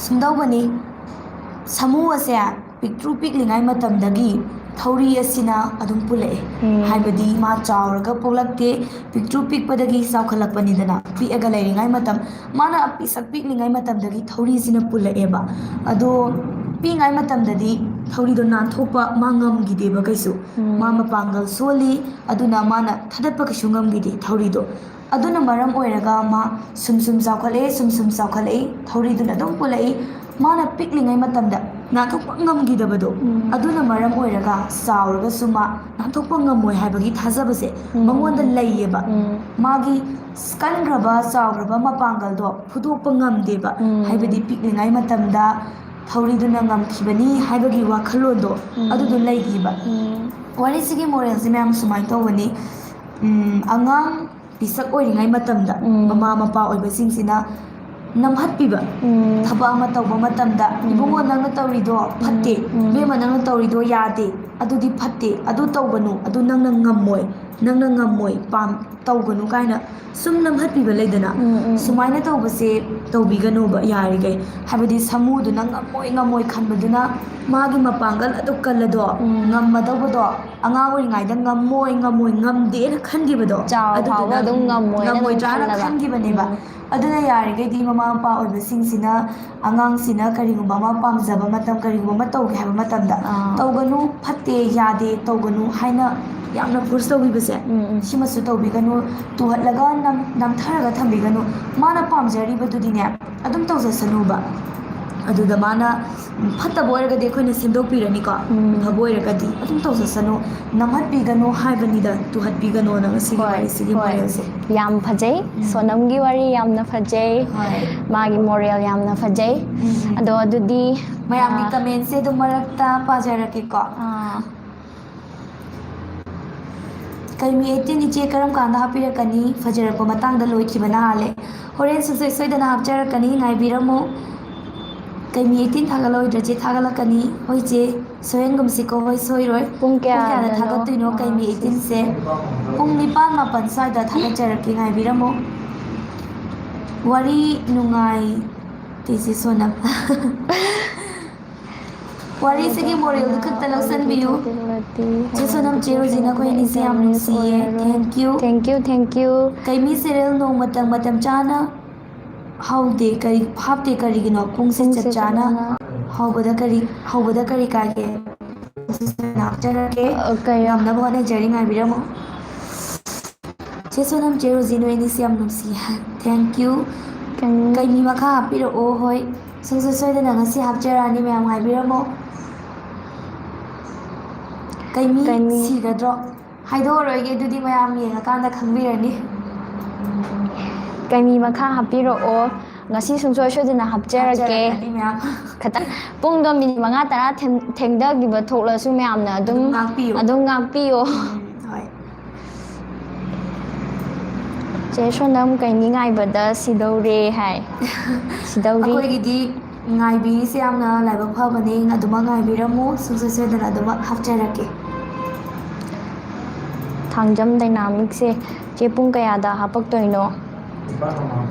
ꯁꯨꯝꯗꯧꯕꯅꯤ, ꯁꯥꯃꯨ ꯑꯁꯦ ꯄꯤꯛꯇ꯭ꯔꯨ ꯄꯤꯛꯂꯤꯉꯥꯏ ꯃꯇꯝꯗꯒꯤ ꯊꯧꯔꯤ ꯑꯁꯤꯅ ꯑꯗꯨꯝ ꯄꯨꯜꯂꯛꯑꯦ꯫ ꯎꯝ꯫ ꯍꯥꯏꯕꯗꯤ ꯃꯥ ꯆꯥꯎꯔꯒ ꯄꯣꯛꯂꯛꯇꯦ, ꯄꯤꯛꯇ꯭ꯔꯨ ꯄꯤꯛꯄꯗꯒꯤ ꯆꯥꯎꯈꯠꯂꯛꯄꯅꯤꯗꯅ꯫ ꯄꯤꯛꯑꯒ ꯂꯩꯔꯤꯉꯥꯏ ꯃꯇꯝ, ꯃꯥꯅ ꯄꯤꯁꯛ ꯄꯤꯛꯂꯤꯉꯥꯏ ꯃꯇꯝꯗꯒꯤ ꯊꯧꯔꯤꯁꯤꯅ ꯄꯨꯜꯂꯛꯑꯦꯕ꯫ ꯑꯗꯣ ꯄꯤꯛꯏꯉꯥꯏ ꯃꯇꯝꯗꯗꯤ ꯊꯧꯔꯤꯗꯣ ꯅꯥꯟꯊꯣꯛꯄ ꯃꯥ ꯉꯝꯈꯤꯗꯦꯕ ꯀꯩꯁꯨ꯫ ꯃꯥ ꯃꯄꯥꯡꯒꯜ ꯁꯣꯜꯂꯤ, ꯑꯗꯨꯅ ꯃꯥꯅ ꯊꯥꯗꯠꯄ ꯀꯩꯁꯨ ꯉꯝꯈꯤꯗꯦ ꯊꯧꯔꯤꯗꯣ꯫ ꯑꯗꯨꯅ ꯃꯔꯝ ꯑꯣꯏꯔꯒ ꯃꯥ ꯁꯨꯝ ꯁꯨꯝ ꯆꯥꯎꯈꯠꯂꯛꯏ, ꯁꯨꯝ ꯁꯨꯝ ꯆꯥꯎꯈꯠꯂꯛꯏ, ꯊꯧꯔꯤꯗꯨꯅ ꯑꯗꯨꯝ ꯄꯨꯜꯂꯛꯏ꯫ ꯃꯥꯅ ꯄꯤꯛꯂꯤꯉꯩ ꯃꯇꯝꯗ ꯅꯥꯟꯊꯣꯛꯄ ꯉꯝꯈꯤꯗꯕꯗꯣ, ꯑꯗꯨꯅ ꯃꯔꯝ ꯑꯣꯏꯔꯒ ꯆꯥꯎꯔꯒꯁꯨ ꯃꯥ ꯅꯥꯟꯊꯣꯛꯄ ꯉꯝꯃꯣꯏ ꯍꯥꯏꯕꯒꯤ ꯊꯥꯖꯕꯁꯦ ꯃꯉꯣꯟꯗ ꯂꯩꯌꯦꯕ꯫ ꯃꯥꯒꯤ ꯀꯟꯈ꯭ꯔꯕ, ꯆꯥꯎꯈ꯭ꯔꯕ ꯃꯄꯥꯡꯒꯜꯗꯣ ꯐꯨꯗꯣꯛꯄ ꯉꯝꯗꯦꯕ꯫ ꯍꯥꯏꯕꯗꯤ ꯄꯤꯛꯂꯤꯉꯩ ꯃꯇꯝꯗ ꯊꯧꯔꯤꯗꯨꯅ ꯉꯝꯈꯤꯕꯅꯤ ꯍꯥꯏꯕꯒꯤ ꯋꯥꯈꯜꯂꯣꯟꯗꯣ ꯑꯗꯨꯗꯣ ꯂꯩꯈꯤꯕ꯫ ꯋꯥꯔꯤꯁꯤꯒꯤ ꯃꯣꯔꯦꯜꯁꯦ ꯃꯌꯥꯝ ꯁꯨꯃꯥꯏꯅ ꯇꯧꯕꯅꯤ꯫ ꯎꯝ, ꯑꯉꯥꯡ ꯄꯤꯁꯛ ꯑꯣꯏꯔꯤꯉꯩ ꯃꯇꯝꯗ ꯃꯃꯥ ꯃꯄꯥ ꯑꯣꯏꯕꯁꯤꯡꯁꯤꯅ ꯅꯝꯍꯠꯄꯤꯕ, ꯊꯕꯛ ꯑꯃ ꯇꯧꯕ ꯃꯇꯝꯗ, "ꯏꯕꯨꯡꯉꯣ, ꯅꯪꯅ ꯇꯧꯔꯤꯗꯣ ꯐꯠꯇꯦ, ꯏꯕꯦꯝꯃ, ꯅꯪꯅ ꯇꯧꯔꯤꯗꯣ ꯌꯥꯗꯦ, ꯑꯗꯨꯗꯤ ꯐꯠꯇꯦ, ꯑꯗꯨ ꯇꯧꯒꯅꯨ, ꯑꯗꯨ ꯅꯪꯅ ꯉꯝꯃꯣꯏ, ꯅꯪꯅ ꯉꯝꯃꯣꯏ, ꯄꯥꯝ ꯇꯧꯒꯅꯨ" ꯀꯥꯏꯅ ꯁꯨꯝ ꯅꯝꯍꯠꯄꯤꯕ ꯂꯩꯗꯅ꯫ ꯁꯨꯃꯥꯏꯅ ꯇꯧꯕꯁꯦ ꯇꯧꯕꯤꯒꯅꯣꯕ ꯌꯥꯔꯤꯈꯩ꯫ ꯍꯥꯏꯕꯗꯤ ꯁꯃꯨꯗꯨꯅ ꯉꯝꯃꯣꯏ ꯉꯝꯃꯣꯏ ꯈꯟꯕꯗꯨꯅ ꯃꯥꯒꯤ ꯃꯄꯥꯡꯒꯜ ꯑꯗꯨ ꯀꯜꯂꯗꯣ, ꯉꯝꯃꯗꯧꯕꯗꯣ ꯑꯉꯥꯡ ꯑꯣꯏꯔꯤꯉꯩꯗ ꯉꯝꯃꯣꯏ ꯉꯝꯃꯣꯏ ꯉꯝꯗꯦꯅ ꯈꯟꯈꯤꯕꯗꯣ, ꯆꯥꯎꯔ ꯐꯥꯎꯕ ꯑꯗꯨꯗꯨꯅ ꯑꯗꯨꯝ ꯉꯝꯃꯣꯏꯅ ꯑꯗꯨꯝ ꯉꯝꯃꯣꯏꯗ꯭ꯔꯥꯅ ꯈꯜꯂꯕ꯫ ꯈꯟꯈꯤꯕꯅꯦꯕ꯫ ꯑꯗꯨꯅ ꯌꯥꯔꯤꯈꯩꯗꯤ ꯃꯃꯥ ꯃꯄꯥ ꯑꯣꯏꯕꯁꯤꯡꯁꯤꯅ ꯑꯉꯥꯡꯁꯤꯅ ꯀꯔꯤꯒꯨꯝꯕ ꯑꯃ ꯄꯥꯝꯖꯕ ꯃꯇꯝ, ꯀꯔꯤꯒꯨꯝꯕ ꯑꯃ ꯇꯧꯒꯦ ꯍꯥꯏꯕ ꯃꯇꯝꯗ, ꯑꯥ꯫ "ꯇꯧꯒꯅꯨ, ꯐꯠꯇꯦ, ꯌꯥꯗꯦ, ꯇꯧꯒꯅꯨ" ꯍꯥꯏꯅ ꯌꯥꯝꯅ ꯐꯣꯔꯁ ꯇꯧꯕꯤꯕꯁꯦ, ꯎꯝ, ꯎꯝ꯫ ꯁꯤꯃꯁꯨ ꯇꯧꯕꯤꯒꯅꯨ, ꯇꯨꯍꯠꯂꯒ ꯅꯝ-, ꯅꯝꯊꯔꯒ ꯊꯝꯕꯤꯒꯅꯨ꯫ ꯃꯥꯅ ꯄꯥꯝꯖꯔꯤꯕꯗꯨꯗꯤꯅꯦ, ꯑꯗꯨꯝ ꯇꯧꯖꯁꯅꯨꯕ꯫ ꯑꯗꯨꯗ ꯃꯥꯅ, ꯎꯝ, ꯐꯠꯇꯕ ꯑꯣꯏꯔꯒꯗꯤ ꯑꯩꯈꯣꯏꯅ ꯁꯦꯝꯗꯣꯛꯄꯤꯔꯅꯤꯀꯣ, ꯎꯝ꯫ ꯐꯕ ꯑꯣꯏꯔꯒꯗꯤ ꯑꯗꯨꯝ ꯇꯧꯖꯁꯅꯨ, ꯅꯝꯍꯠꯄꯤꯒꯅꯨ ꯍꯥꯏꯕꯅꯤꯗ, ꯇꯨꯍꯠꯄꯤꯒꯅꯣꯅ ꯉꯁꯤꯒꯤ ꯍꯣꯏ, ꯋꯥꯔꯤꯁꯤꯒꯤ ꯍꯣꯏ꯫ ꯃꯣꯔꯦꯜꯁꯦ꯫ ꯌꯥꯝ ꯐꯖꯩ꯫ ꯎꯝ꯫ ꯁꯣꯅꯝꯒꯤ ꯋꯥꯔꯤ ꯌꯥꯝꯅ ꯐꯖꯩ꯫ ꯍꯣꯏ꯫ ꯃꯥꯒꯤ ꯃꯣꯔꯦꯜ ꯌꯥꯝꯅ ꯐꯖꯩ꯫ ꯎꯝ, ꯎꯝ꯫ ꯑꯗꯣ ꯑꯗꯨꯗꯤ, ꯃꯌꯥꯝꯒꯤ ꯑꯥ, ꯀꯃꯦꯟꯁꯦ ꯑꯗꯨꯝ ꯃꯔꯛꯇ ꯄꯥꯖꯔꯛꯀꯦꯀꯣ꯫ ꯑꯥ꯫ ꯀꯩꯃꯤ eighteen ꯏꯆꯦ ꯀꯔꯝ ꯀꯥꯟꯗ ꯍꯥꯞꯄꯤꯔꯛꯀꯅꯤ? ꯐꯖꯔꯛꯄ ꯃꯇꯥꯡꯗ ꯂꯣꯏꯈꯤꯕꯅ ꯍꯥꯜꯂꯦ꯫ ꯍꯣꯔꯦꯟ ꯁꯨꯡꯁꯣꯏ ꯁꯣꯏꯗꯅ ꯍꯥꯞꯆꯔꯛꯀꯅꯤ, ꯉꯥꯏꯕꯤꯔꯝꯃꯨ꯫ ꯀꯩꯃꯤ eighteen ꯊꯥꯒꯠꯂꯛꯑꯣꯏꯗ꯭ꯔ ꯆꯦ? ꯊꯥꯒꯠꯂꯛꯀꯅꯤ꯫ ꯍꯣꯏ ꯆꯦ, ꯁꯣꯏꯍꯟꯒꯨꯝꯁꯤꯀꯣ꯫ ꯍꯣꯏ, ꯁꯣꯏꯔꯣꯏ꯫ ꯄꯨꯡ ꯄꯨꯡ ꯀꯌꯥꯗ ꯀꯌꯥꯗꯅꯣ? ꯊꯥꯒꯠꯇꯣꯏꯅꯣ ꯑꯥ, ꯀꯩꯃꯤ eighteen ꯁꯦ? ꯄꯨꯡ ꯅꯤꯄꯥꯟ ꯃꯥꯄꯟ ꯁ꯭ꯋꯥꯏꯗ ꯊꯥꯒꯠꯆꯔꯛꯀꯦ, ꯉꯥꯏꯕꯤꯔꯝꯃꯨ꯫ ꯋꯥꯔꯤ ꯅꯨꯡꯉꯥꯏ, ꯆꯦ ꯁꯣꯅꯝ꯫ ꯋꯥꯔꯤꯁꯤꯒꯤ ꯃꯣꯔꯦꯜꯗꯨ ꯈꯛꯇ ꯂꯧꯁꯟꯕꯤꯌꯨ꯫ ꯆꯦ ꯁꯣꯅꯝ, ꯆꯦ ꯔꯣꯖꯤꯅ ꯑꯩꯈꯣꯏ ꯑꯅꯤꯁꯦ ꯌꯥꯝ ꯅꯨꯡꯁꯤꯌꯦ꯫ Thank you꯫ Thank you, thank you꯫ ꯀꯩꯃꯤ serial ꯅꯣꯡꯃꯇꯪ ꯃꯇꯝ ꯆꯥꯅ ꯍꯧꯗꯦ, ꯀꯔꯤ, ꯍꯥꯞꯇꯦ ꯀꯔꯤꯒꯤꯅꯣ? ꯄꯨꯡꯁꯦ ꯄꯨꯡꯁꯦ ꯆꯞ ꯆꯥꯅ ꯆꯞ ꯆꯥꯅ ꯍꯧꯕꯗ ꯀꯔꯤ ꯍꯧꯕꯗ ꯀꯔꯤ ꯀꯥꯏꯒꯦ? ꯍꯥꯞꯆꯔꯛꯀꯦ꯫ ꯑ, ꯀꯩ- ꯉꯝꯅꯕ ꯍꯣꯠꯅꯖꯔꯤ, ꯉꯥꯏꯕꯤꯔꯝꯃꯣ꯫ ꯆꯦ ꯁꯣꯅꯝ, ꯆꯦ ꯔꯣꯖꯤ, ꯅꯣꯏ ꯑꯅꯤꯁꯤ ꯌꯥꯝ ꯅꯨꯡꯁꯤ꯫ Thank you꯫ ꯀꯩ- ꯀꯩꯃꯤ ꯃꯈꯥ ꯍꯥꯞꯄꯤꯔꯛꯑꯣ꯫ ꯍꯣꯏ, ꯁꯨꯡꯁꯣꯏ ꯁꯣꯏꯗꯅ ꯉꯁꯤ ꯍꯥꯞꯆꯔꯛꯑꯅꯤ, ꯃꯌꯥꯝ ꯉꯥꯏꯕꯤꯔꯝꯃꯣ꯫ ꯀꯩꯃꯤ ꯀꯩꯃꯤ꯫ ꯁꯤꯒꯗ꯭ꯔꯣ? ꯍꯥꯏꯗꯣꯛꯑꯔꯣꯏꯒꯦ, ꯑꯗꯨꯗꯤ ꯃꯌꯥꯝ ꯌꯦꯡꯉꯀꯥꯟꯗ ꯈꯪꯕꯤꯔꯅꯤ꯫ ꯀꯩꯃꯤ ꯃꯈꯥ ꯍꯥꯞꯄꯤꯔꯛꯑꯣ꯫ ꯉꯁꯤ ꯁꯨꯡꯁꯣꯏ ꯁꯣꯏꯗꯅ ꯍꯥꯞꯆꯔꯛꯀꯦ꯫ ꯍꯥꯞꯆꯔꯛꯀꯅꯤ ꯃꯌꯥꯝ꯫ ꯈꯇꯪ ꯄꯨꯡꯗꯣ ꯃꯤꯅꯤꯠ ꯃꯉꯥ ꯇꯔꯥ ꯊꯦꯡ-, ꯊꯦꯡꯊꯈꯤꯕ ꯊꯣꯛꯂꯁꯨ ꯃꯌꯥꯝꯅ ꯑꯗꯨꯝ, ꯑꯗꯨꯝ ꯉꯥꯛꯄꯤꯌꯨ꯫ ꯑꯗꯨꯝ ꯉꯥꯛꯄꯤꯌꯣ꯫ ꯎꯝ, ꯍꯣꯏ꯫ ꯆꯦ ꯁꯣꯅꯝ, ꯀꯩꯃꯤ ꯉꯥꯏꯕꯗ ꯁꯤꯗꯧꯔꯦ ꯍꯥꯏ꯫ ꯁꯤꯗꯧꯔꯤ꯫ ꯑꯩꯈꯣꯏꯒꯤꯗꯤ ꯉꯥꯏꯕꯤꯔꯤꯁꯦ ꯌꯥꯝꯅ ꯂꯥꯏꯕꯛ ꯐꯕꯅꯦ꯫ ꯑꯗꯨꯃꯛ ꯉꯥꯏꯕꯤꯔꯝꯃꯨ, ꯁꯨꯡꯁꯣꯏ ꯁꯣꯏꯗꯅ ꯑꯗꯨꯃꯛ ꯍꯥꯞꯆꯔꯛꯀꯦ꯫ ꯊꯥꯡꯖꯝ ꯗꯥꯏꯅꯥꯃꯤꯛꯁꯦ ꯆꯦ ꯄꯨꯡ ꯀꯌꯥꯗ ꯍꯥꯄꯛꯇꯣꯏꯅꯣ?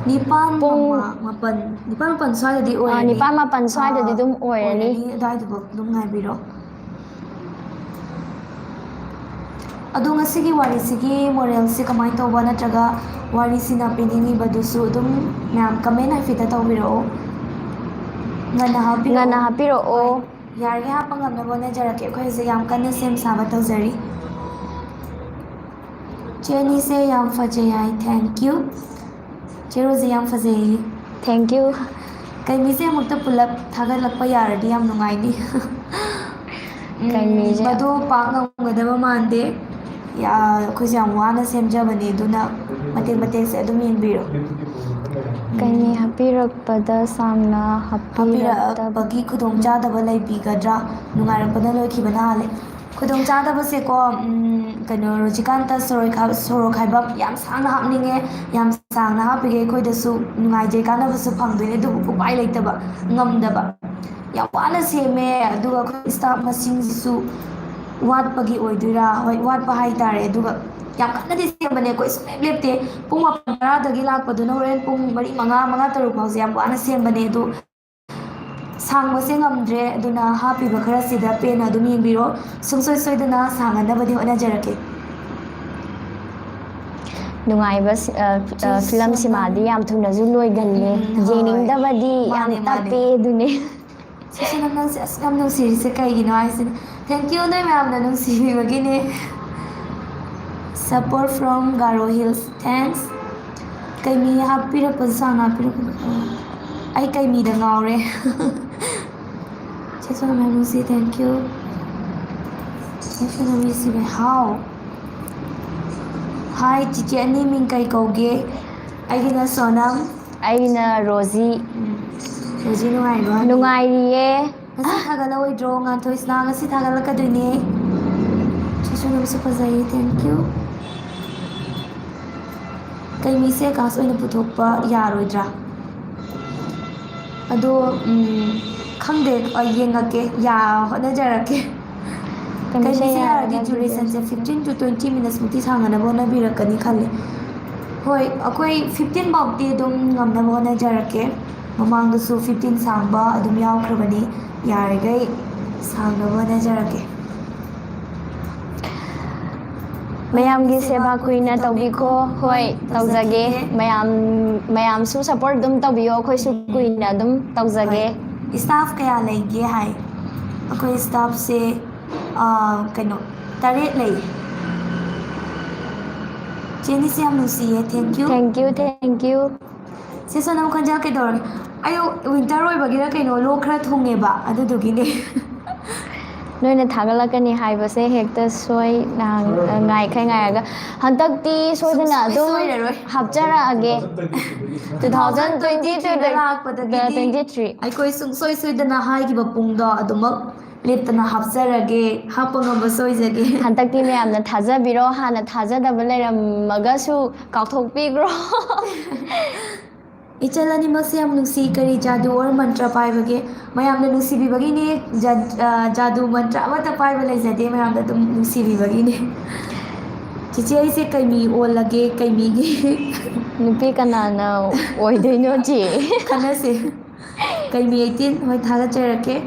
ꯅꯤꯄꯥꯟ ꯄꯨꯡ ꯃꯃꯥꯡ, ꯃꯥꯄꯟ, ꯅꯤꯄꯥꯟ ꯃꯥꯄꯟ ꯁ꯭ꯋꯥꯏꯗꯗꯤ ꯑꯥ, ꯑꯣꯏꯔꯅꯤ꯫ ꯅꯤꯄꯥꯟ ꯃꯥꯄꯟ ꯁ꯭ꯋꯥꯏꯗꯗꯤ ꯑꯥ, ꯑꯗꯨꯝ ꯑꯣꯏꯔꯅꯤ꯫ ꯑꯣꯏꯔꯅꯤ, ꯑꯗꯨꯋꯥꯏꯗꯨꯐꯥꯎ ꯑꯗꯨꯝ ꯉꯥꯏꯕꯤꯔꯣ꯫ ꯑꯗꯣ ꯉꯁꯤꯒꯤ ꯋꯥꯔꯤꯁꯤꯒꯤ ꯃꯣꯔꯦꯜꯁꯤ ꯀꯃꯥꯏꯅ ꯇꯧꯕ, ꯅꯠꯇ꯭ꯔꯒ ꯋꯥꯔꯤꯁꯤꯅ ꯄꯤꯅꯤꯡꯉꯤꯕꯗꯨꯁꯨ ꯑꯗꯨꯝ ꯃꯌꯥꯝ ꯀꯃꯦꯟ ꯍꯥꯏꯐꯦꯠꯇ ꯇꯧꯕꯤꯔꯛꯑꯣ꯫ ꯉꯟꯅ ꯍꯥꯞꯄꯤꯔꯛꯑꯣ꯫ ꯉꯟꯅ ꯍꯥꯞꯄꯤꯔꯛꯑꯣ꯫ ꯍꯣꯏ, ꯌꯥꯔꯤꯉꯩ ꯍꯥꯞꯄ ꯉꯝꯅꯕ ꯍꯣꯠꯅꯖꯔꯛꯀꯦ꯫ ꯑꯩꯈꯣꯏ ꯍꯧꯖꯤꯛ ꯌꯥꯝ ꯀꯟꯅ ꯁꯦꯝ ꯁꯥꯕ ꯇꯧꯖꯔꯤ꯫ ꯆꯦ ꯑꯅꯤꯁꯦ ꯌꯥꯝ ꯐꯖꯩ ꯍꯥꯏ꯫ Thank you꯫ ꯆꯦ ꯔꯣꯖꯤ ꯌꯥꯝ ꯐꯖꯩꯌꯦ꯫ Thank you꯫ ꯀꯩꯃꯤꯁꯦ ꯑꯃꯨꯛꯇ ꯄꯨꯂꯞ ꯊꯥꯒꯠꯂꯛꯄ ꯌꯥꯔꯗꯤ ꯌꯥꯝ ꯅꯨꯡꯉꯥꯏꯅꯤ꯫ ꯎꯝ, ꯀꯩꯃꯤꯁꯦ ꯃꯗꯨ ꯄꯥꯛ ꯉꯝꯒꯗꯕ ꯃꯥꯟꯗꯦ꯫ ꯌꯥ-, ꯑꯩꯈꯣꯏꯁꯦ ꯌꯥꯝ ꯋꯥꯅ ꯁꯦꯝꯖꯕꯅꯦ, ꯑꯗꯨꯅ ꯃꯇꯦꯛ ꯃꯇꯦꯛꯁꯦ ꯑꯗꯨꯝ ꯌꯦꯡꯕꯤꯔꯣ꯫ ꯀꯩꯃꯤ ꯍꯥꯞꯄꯤꯔꯛꯄꯗ ꯁꯥꯡꯅ ꯍꯥꯞꯄꯤꯔꯛꯇꯕ꯫ ꯍꯥꯞꯄꯤꯔꯛꯄꯒꯤ ꯈꯨꯗꯣꯡꯆꯥꯗꯕ ꯂꯩꯕꯤꯒꯗ꯭ꯔꯥ? ꯅꯨꯡꯉꯥꯏꯔꯛꯄꯅ ꯂꯣꯏꯈꯤꯕꯅ ꯍꯥꯜꯂꯦ꯫ ꯈꯨꯗꯣꯡꯆꯥꯗꯕꯁꯦꯀꯣ, ꯎꯝ, ꯀꯩꯅꯣ, ꯔꯣꯖꯤꯀꯥꯟꯇ ꯁꯣꯔꯣꯏ ꯈ-, ꯁꯣꯔꯣꯛ ꯈꯥꯏꯕꯝ ꯌꯥꯝ ꯁꯥꯡꯅ ꯍꯥꯞꯅꯤꯡꯉꯦ, ꯌꯥꯝ ꯁꯥꯡꯅ ꯍꯥꯞꯄꯤꯒꯦ, ꯑꯩꯈꯣꯏꯗꯁꯨ ꯅꯨꯡꯉꯥꯏꯖꯩ, ꯀꯥꯟꯅꯕꯁꯨ ꯐꯪꯗꯣꯏꯅꯦ, ꯑꯗꯨꯕꯨ ꯎꯄꯥꯏ ꯂꯩꯇꯕ, ꯉꯝꯗꯕ꯫ ꯌꯥꯝ ꯋꯥꯅ ꯁꯦꯝꯃꯦ, ꯑꯗꯨꯒ ꯑꯩꯈꯣꯏ staff ꯃꯁꯤꯡꯁꯤꯁꯨ ꯋꯥꯠꯄꯒꯤ ꯑꯣꯏꯗꯣꯏꯔꯥ? ꯍꯣꯏ, ꯋꯥꯠꯄ ꯍꯥꯏꯇꯥꯔꯦ꯫ ꯑꯗꯨꯒ ꯌꯥꯝ ꯀꯟꯅꯗꯤ ꯁꯦꯝꯕꯅꯦ ꯑꯩꯈꯣꯏ, ꯁꯨꯡꯂꯦꯞ ꯂꯦꯞꯇꯦ꯫ ꯄꯨꯡ ꯃꯥꯄꯟ ꯇꯔꯥꯗꯒꯤ ꯂꯥꯛꯄꯗꯨꯅ ꯍꯣꯔꯦꯟ ꯄꯨꯡ ꯃꯔꯤ, ꯃꯉꯥ, ꯃꯉꯥ, ꯇꯔꯨꯛ ꯐꯥꯎꯁꯦ ꯌꯥꯝ ꯋꯥꯅ ꯁꯦꯝꯕꯅꯦ꯫ ꯑꯗꯨ ꯁꯥꯡꯕꯁꯦ ꯉꯝꯗ꯭ꯔꯦ, ꯑꯗꯨꯅ ꯍꯥꯞꯄꯤꯕ ꯈꯔꯁꯤꯗ ꯄꯦꯟꯅ ꯑꯗꯨꯝ ꯌꯦꯡꯕꯤꯔꯣ꯫ ꯁꯨꯡꯁꯣꯏ ꯁꯣꯏꯗꯅ ꯁꯥꯡꯍꯟꯅꯕꯗꯤ ꯍꯣꯠꯅꯖꯔꯛꯀꯦ꯫ ꯅꯨꯡꯉꯥꯏꯕ ꯁꯤ-, ꯑ, ꯑ, ꯐꯤꯂꯝ ꯁꯤꯃꯥꯗꯤ ꯌꯥꯝ ꯊꯨꯅꯁꯨ ꯂꯣꯏꯒꯜꯂꯦ꯫ ꯎꯝ, ꯍꯣꯏ꯫ ꯌꯦꯡꯅꯤꯡꯗꯕꯗꯤ ꯌꯥꯝ ꯃꯥꯅꯦ, ꯃꯥꯅꯦ꯫ ꯇꯞꯄꯦ ꯑꯗꯨꯅꯦ꯫ ꯁꯤꯁꯨ ꯅꯪꯁꯦ ꯑꯁ ꯌꯥꯝ ꯅꯨꯡꯁꯤꯔꯤꯁꯦ ꯀꯩꯒꯤꯅꯣ ꯍꯥꯏꯁꯤꯅꯦ꯫ Thank you, ꯅꯣꯏ ꯃꯌꯥꯝꯅ ꯅꯨꯡꯁꯤꯕꯤꯕꯒꯤꯅꯦ꯫ Support from Garo Hills, thanks. ꯀꯩꯃꯤ ꯍꯥꯞꯄꯤꯔꯛꯄꯁꯨ ꯁꯥꯡꯅ ꯍꯥꯞꯄꯤꯔꯛꯄꯗꯣ, ꯑꯩ ꯀꯩꯃꯤꯗ ꯉꯥꯎꯔꯦ꯫ ꯁꯤꯁꯨ ꯅꯪ ꯅꯨꯡꯁꯤ, thank you. ꯁꯤꯁꯨ ꯅꯪ ꯅꯨꯡꯁꯤꯕ ꯍꯥꯎ꯫ ꯍꯥꯏ ꯆꯤꯆꯦ, ꯑꯅꯤ ꯃꯤꯡ ꯀꯩ ꯀꯧꯒꯦ? ꯑꯩꯒꯤꯅ ꯁꯣꯅꯝ꯫ ꯑꯩꯅ ꯔꯣꯖꯤ꯫ ꯔꯣꯖꯤ, ꯅꯨꯡꯉꯥꯏꯕ꯭ꯔꯣ? ꯅꯨꯡꯉꯥꯏꯔꯤꯌꯦ꯫ ꯉꯁꯤ ꯊꯥꯒꯠꯂꯛꯑꯣꯏꯗ꯭ꯔꯣ? ꯉꯥꯟꯊꯣꯏꯁꯅꯥ ꯉꯁꯤ ꯊꯥꯒꯠꯂꯛꯀꯗꯣꯏꯅꯦ꯫ ꯁꯤꯁꯨ ꯅꯪꯁꯨ ꯐꯖꯩꯌꯦ, thank you. ꯀꯩꯃꯤꯁꯦ ꯀꯥꯁ ꯑꯣꯏꯅ ꯄꯨꯊꯣꯛꯄ ꯌꯥꯔꯣꯏꯗ꯭ꯔꯥ? ꯑꯗꯣ ꯎꯝ, ꯈꯪꯗꯦ, ꯑ, ꯌꯦꯡꯉꯛꯀꯦ, ꯌꯥ-, ꯍꯣꯠꯅꯖꯔꯛꯀꯦ꯫ ꯀꯩꯃꯤꯁꯦ ꯀꯩꯃꯤꯁꯦ ꯌꯥꯔꯗꯤ ꯌꯥꯔꯒꯗꯤ duration say fifteen to twenty minutes ꯃꯨꯛꯇꯤ ꯁꯥꯡꯅꯅꯕ ꯍꯣꯠꯅꯕꯤꯔꯛꯀꯅꯤ ꯈꯜꯂꯦ꯫ ꯍꯣꯏ, ꯑꯩꯈꯣꯏ fifteen ꯐꯥꯎꯗꯤ ꯑꯗꯨꯝ ꯉꯝꯅꯕ ꯍꯣꯠꯅꯖꯔꯛꯀꯦ꯫ ꯃꯃꯥꯡꯗꯁꯨ fifteen ꯁꯥꯡꯕ ꯑꯗꯨꯝ ꯌꯥꯎꯈ꯭ꯔꯕꯅꯤ꯫ ꯌꯥꯔꯤꯈꯩ ꯁꯥꯡꯅꯕ ꯍꯣꯠꯅꯖꯔꯛꯀꯦ꯫ ꯃꯌꯥꯝꯒꯤ ꯁꯦꯕꯥ ꯀꯨꯏꯅ ꯇꯧꯕꯤꯀꯣ꯫ ꯍꯣꯏ, ꯇꯧꯖꯒꯦ꯫ ꯃꯌꯥꯝ, ꯃꯌꯥꯝꯁꯨ support ꯑꯗꯨꯝ ꯇꯧꯕꯤꯌꯣ, ꯑꯩꯈꯣꯏꯁꯨ ꯀꯨꯏꯅ ꯑꯗꯨꯝ ꯇꯧꯖꯒꯦ꯫ Staff ꯀꯌꯥ ꯂꯩꯒꯦ ꯍꯥꯏ? ꯑꯩꯈꯣꯏ staff ꯁꯦ, ꯑ, ꯀꯩꯅꯣ, ꯇꯔꯦꯠ ꯂꯩ꯫ ꯆꯦ ꯑꯅꯤꯁꯦ ꯌꯥꯝ ꯅꯨꯡꯁꯤꯌꯦ, thank you꯫ Thank you, thank you꯫ ꯁꯤ ꯁꯣꯅꯝ ꯈꯣꯟꯖꯦꯜ ꯀꯩꯗꯧꯔꯒꯦ? ꯑꯩ winter ꯑꯣꯏꯕꯒꯤꯔ ꯀꯩꯅꯣ, ꯂꯣꯛ ꯈꯔ ꯊꯨꯡꯉꯦꯕ, ꯑꯗꯨꯗꯨꯒꯤꯅꯦ꯫ ꯅꯣꯏꯅ ꯊꯥꯒꯠꯂꯛꯀꯅꯤ ꯍꯥꯏꯕꯁꯦ ꯍꯦꯛꯇ ꯁꯣꯏ, ꯅꯍꯥꯟ, ꯉꯥꯏꯈꯩ ꯉꯥꯏꯔꯒ꯫ ꯍꯟꯗꯛꯇꯤ ꯁꯣꯏꯗꯅ ꯁꯨꯡꯁꯣꯏ ꯑꯗꯨꯝ ꯁꯣꯏꯔꯔꯣꯏ꯫ ꯍꯥꯞꯆꯔꯛꯑꯒꯦ꯫ Two thousand twenty two ꯗ ꯂꯥꯛꯄꯗꯒꯤꯗꯤ twenty three꯫ ꯑꯩꯈꯣꯏ ꯁꯨꯡꯁꯣꯏ ꯁꯣꯏꯗꯅ ꯍꯥꯏꯈꯤꯕ ꯄꯨꯡꯗꯣ ꯑꯗꯨꯃꯛ ꯂꯦꯞꯇꯅ ꯍꯥꯞꯆꯔꯒꯦ, ꯍꯥꯞꯄ ꯉꯝꯕꯁꯨ ꯑꯣꯏꯖꯒꯦ꯫ ꯍꯟꯗꯛꯇꯤ ꯃꯌꯥꯝꯅ ꯊꯥꯖꯕꯤꯔꯣ, ꯍꯥꯟꯅ ꯊꯥꯖꯗꯕ ꯂꯩꯔꯝꯃꯒꯁꯨ ꯀꯥꯎꯊꯣꯛꯄꯤꯈ꯭ꯔꯣ꯫ ꯏꯆꯜ ꯑꯅꯤꯃꯛꯁꯦ ꯌꯥꯝ ꯅꯨꯡꯁꯤ, ꯀꯔꯤ ꯖꯥꯗꯨ or ꯃꯟꯇ꯭ꯔ ꯄꯥꯏꯕꯒꯦ? ꯃꯌꯥꯝꯅ ꯅꯨꯡꯁꯤꯕꯤꯕꯒꯤꯅꯦ, ꯖꯥ-, ꯑ, ꯖꯥꯗꯨ ꯃꯟꯇ꯭ꯔ ꯑꯃꯠꯇ ꯄꯥꯏꯕ ꯂꯩꯖꯗꯦ, ꯃꯌꯥꯝꯅ ꯑꯗꯨꯝ ꯅꯨꯡꯁꯤꯕꯤꯕꯒꯤꯅꯦ꯫ ꯆꯤꯆꯦ, ꯑꯩꯁꯦ ꯀꯩ ꯃꯤ ꯑꯣꯜꯂꯒꯦ, ꯀꯩ ꯃꯤꯒꯤ? ꯅꯨꯄꯤ ꯀꯅꯥꯅ ꯑꯣꯏꯗꯣꯏꯅꯣ, ꯆꯦ? ꯈꯟꯅꯁꯦ꯫ ꯀꯩꯃꯤ eighteen, ꯍꯣꯏ, ꯊꯥꯒꯠꯆꯔꯛꯀꯦ꯫